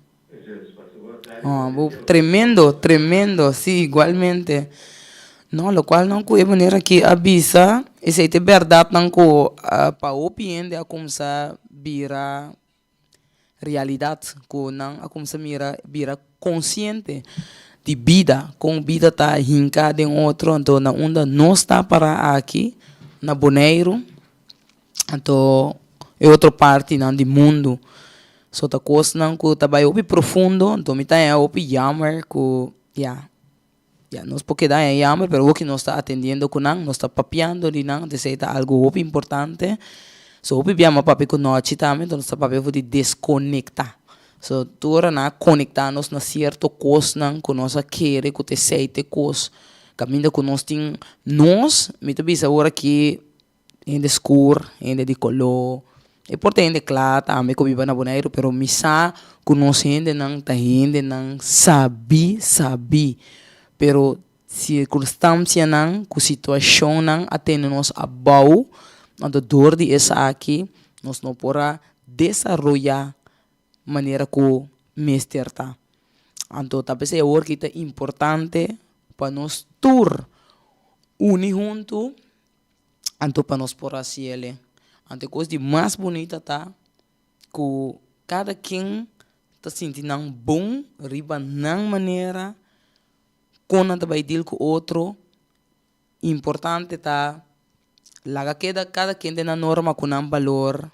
Oh, tremendo, tremendo, si, igualmente. No, locual nan cu e manera ki a bisa, esey ta e berdadnan cu pa hopi hende a cuminsa bira realidad, cu nan a cuminsa mira, bira consciente di bida, con bida ta hinca den otro, anto na unda nos ta para aki, na Boneiru. Anto e otro partinan di mundu. So ta kosnan ku ta bai hopi profundo, anto mi ta haña hopi jammer ku ya, ya nos por keda haña jammer pero hoki nos ta atendiendo ku nan, nos ta papiando di nan, esei ta algu hopi importante. So hopi bia mi a papia ku Nochi tambe, anto nos ta papia for di deskonektá. So tur ora nan a konektá nos na sierto kosnan ku nos a kere ku ta esei ta e kos kaminda ku nos tin nos, mi ta bisa ora ki. Hende skur, hende di koló, e por ta hende kla tambe ku biba na Boneiru, pero mi sa ku nos hendenan ta hendenan sabí sabí, pero sirkunstansianan ku situashonnan a tene nos abou, anto dor di esaki nos no por a desaroyá manera ku mester ta. Anto ta p'esei awor ki ta importante pa nos tur uni huntu. Anto pa nos por hasi el. Anto e kos di mas bunita ta ku kada ken ta sinti nan bon riba nan manera kon nan ta bai deal ku otro. Importante ta laga keda kada ken den nan norma ku nan balor,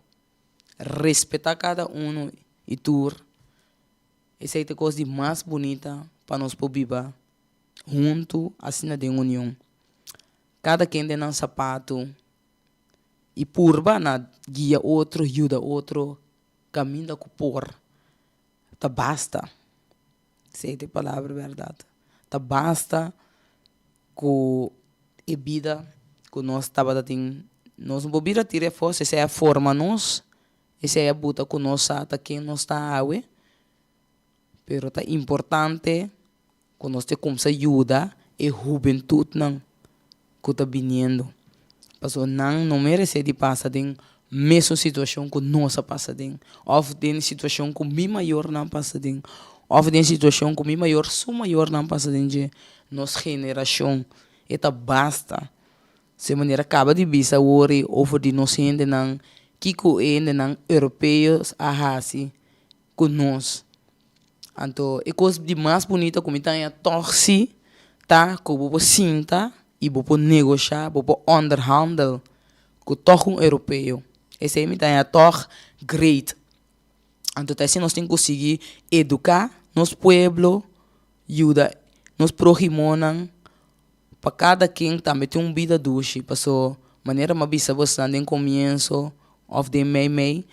respetá kada uno i tur. Esei ta e kos di mas bunita pa nos por biba huntu asina den union. Kada ken den nan sapatu i purba na guia otro, yuda otro kaminda ku por. Ta basta, esei ta e palabra bèrdat, ta basta ku e bida ku nos tabata tin. Nos no por bira tira e afó, esei a forma nos, esei a buta ku nos sa ta ken nos ta awe, pero ta importante Ku nos te kumsa yuda e hubentutnan ku ta biniendo, pasobra nan no meresé di pasa den mesun situashon ku nos a pasa den, òf den situashon ku mi mayornan pasa den, òf den situashon ku mi mayor su mayornan pasa den dje. Nos generashon e ta basta. Se manera kaba di bisa awor ei over di nos hendenan, kiko e hendenan europeo a hasi ku nos. Anto e kos di mas bunita ku mi ta haña tòg si ta ku bo por sinta i bo por negoshá, bo por onderhandel ku tòg un europeo. Esei mi ta haña tòg great. Anto ta esei nos tin ku sigui eduká nos pueblo, yuda nos próhimonan pa kada ken tambe tin un bida dushi. Paso. Manera mi a bisa bosnan den komienso òf den mei mei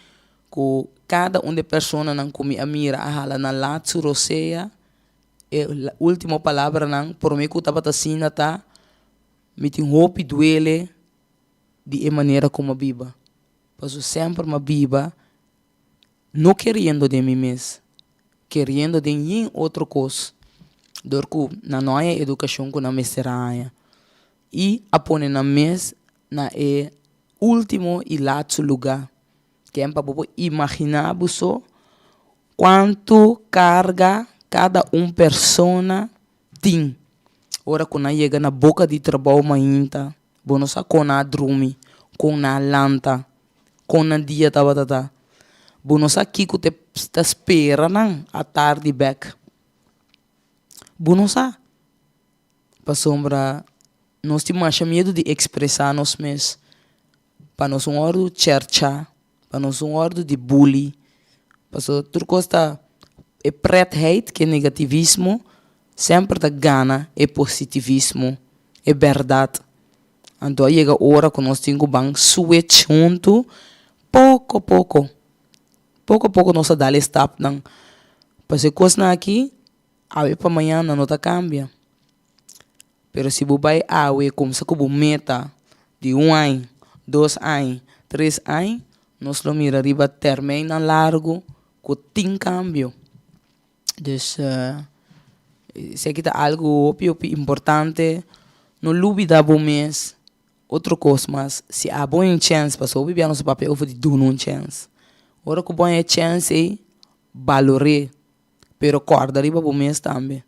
ku kada un di e personanan ku mi a mira a hala nan laat su rosea, e último palabranan promé ku tabata asina ta, Mi tin hopi duele di e manera ku mi a biba, pasobra semper mi a biba no keriendo den mi mes, keriendo den yin otro kos, dor ku nan no haña e edukashon ku nan mester a haña i a pone nan mes na e último i latsu lugá. Ken pa bo por imaginá bo so kuantu karga kada un persona tin ora ku nan yega na boka di trabou mainta. Bo no sa kon nan a drumi, kon nan a lanta, kon nan dia tabata ta. Bo no sa kiko te ta spera nan atardi bek. Bo no sa. Pasobra nos tin masha miedu di ekspresá nos mes. Pa nos un òrdu chèrchá, pa nos un òrdu di bully. Pasobra tur kos ta e pretheid ku e negativismo semper ta gana e positivismo, e bèrdat. Anto a yega ora ku nos tin ku ban switch huntu poko poko. Poko poko nos a dal e stapnan. Pasobra e kosnan aki awe pa mañana no ta kambia. Pero si bo bai awe kumsa ku bo meta di un aña, dos aña, tres aña, nos lo mira riba termijnnan largu ku tin kambio. Dus esaki ta algu hopi hopi importante, no lubida bo mes. Otro kos mas, si abo un chèns, pasobra hopi bia nos ta papia over di duna un chèns. Ora ku bo haña e chèns ei, balor'é, pero kòrda riba bo mes tambe.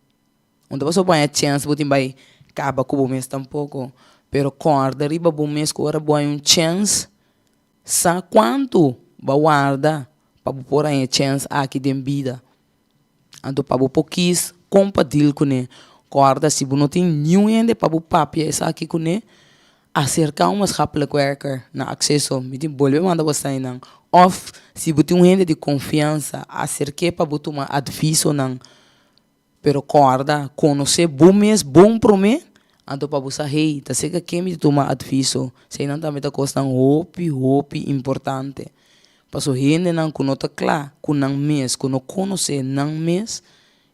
No ta pasobra bo haña chèns bo tin bai kaba ku bo mes tampoko, pero kòrda riba bo mes ku ora bo haña un chèns, sa kuantu bo a warda pa bo por haña e chèns aki den bida. Anto pa bo por kis kon pa deal kuné. Kòrda si bo no tin niun hende pa bo papia esaki kuné, aserká un maatschappelijk werker na akseso. Mi tin bolbe manda bo eseinan. Òf si bo tin un hende di konfiansa, aserk'é pa bo tuma advisonan. Pero kòrda, konosé bo mes bon promé, anto pa bo sa, hey, ta serka ken mi ta tuma atviso. Eseinan tambe ta kosnan hopi, hopi importante. Pasobra hendenan ku no ta kla ku nan mes, ku no konosé nan mes,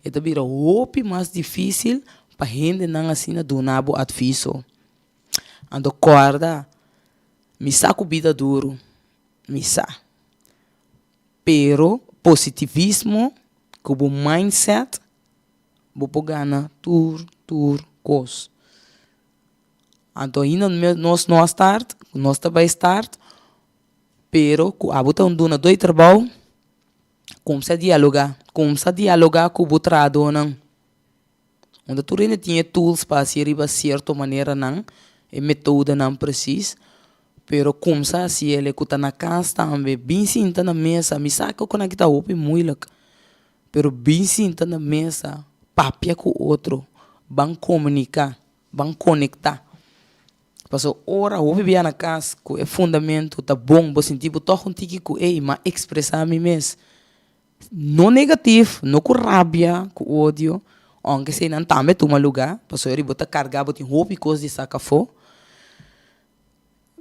e ta bira hopi mas difísil pa hendenan asina duna bo atviso. Anto kòrda, mi sa ku bida duru, mi sa. Pero positivismo ku bo mindset bo por gana tur tur kos. Anto ainda nos no a start, nos ta bai start, pero ku abo ta un dunadó di trabou, kumsa dialogá, kumsa dialogá ku bo trahadónan. Unda tur hende tin e tools pa hasi riba sierto maneranan, e metodonan presis, pero kumsa hasi el ku ta na kas tambe, bin sinta na mesa, mi sa ku nan ta hopi moeilijk, pero bin sinta na mesa, papia ku otro, ban komuniká, ban konektá. Pasobra ora hopi bia na kas ku e fundamentu ta bon, bo sinti bo tòg un tiki ku ey, m'a ekspresá mi mes. No negatif, no ku rabia, ku odio, ounke eseinan tambe tuma lugá, pasobra bo ta kargá, bo tin hopi kos di saka afó.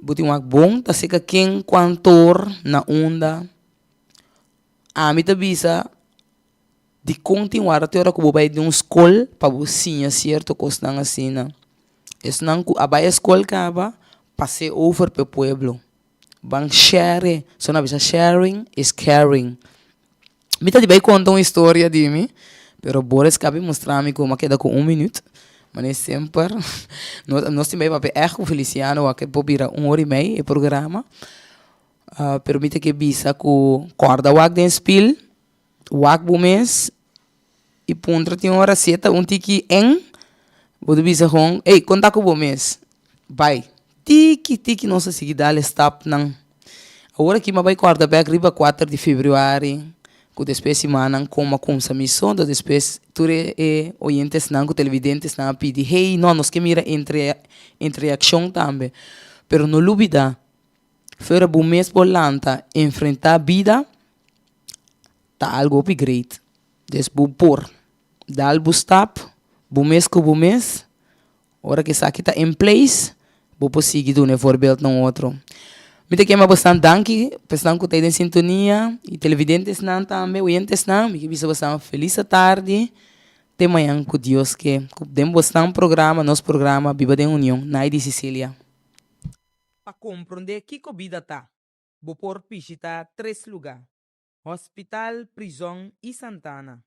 Bo tin wak bon ta seka ken kuantor na unda. Ami ta bisa dikon tin wara te ora ku bo bai den un skol pa bo siña sierto kosnan asina. Esnan ku a bai e skol kaba, pas'é over pa e pueblo. Ban share, so nan bisa sharing is caring. Mi ta di bai konta un historia di mi, pero Boris kabi mustra mi ku mi a keda ku un minüt, manera semper nos tin bai papia ègt ku Feliciano wak e por bira un ora i mei e programa, pero mi ta ke bisa ku kòrda wak den spil, wak bo mes i puntra tin ora si e ta un tiki eng, bo ta bisa kon, ey konta ku bo mes, bai. Tiki tiki nos a sigui dal e stapnan. Awor aki mi a bai kòrda bèk riba kuater di febrüari ku despues simannan kon a kumsa mi so, enton despues tur e e oyentesnan ku televidentesnan a pidi, hey no nos ke mira entre entreakshon tambe. Pero no lubida, fuera bo mes por lanta enfrentá bida ta algu hopi great. Des bo por dal bo stap bo mes ku bo mes. Ora ku esaki ta in place, Bo por sigui duna e voorbeeld na un otro. Mi ta kema bosnan danki pa esnan ku ta ei den sintonia i televidentesnan tambe, oyentesnan. Mi ke bisa bosnan felis atardi. Te mañan ku Dios ke. Ku den bosnan programa, nos programa Biba den Union. Naidy Cecilia. Pa komprondé kiko bida ta, bo por bishitá tres lugá, Hospital, prizòn i Santana.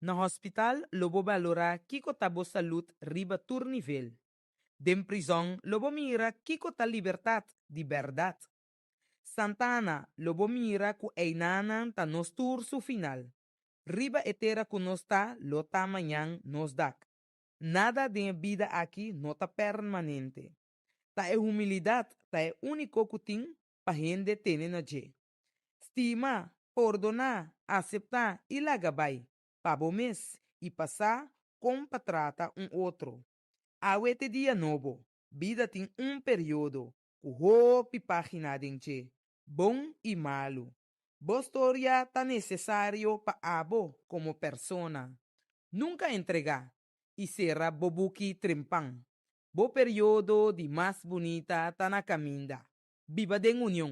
Na hospital lo bo balorá kiko ta bo salud riba tur nivel. Den prizòn lo bo mira kiko ta libertat di bèrdat. Santana lo bo mira ku einanan ta nos tur su final. Riba e tera ku nos ta lo ta mañan nos dak. Nada den e bida aki no ta permanente. Ta e humilidat ta e úniko ku tin pa hende tene na dje. Stima, pordoná, aseptá i laga bai, pa bo mes i pa sa kon pa trata un otro. Awe t'e dia nobo, bida tin un periodo ku hopi página den dje, bon i malu. Bo storia ta nesesario pa abo komo persona. Nunka entregá i sera bo buki trempan. Bo periodo di mas bunita ta na kaminda. Biba den union!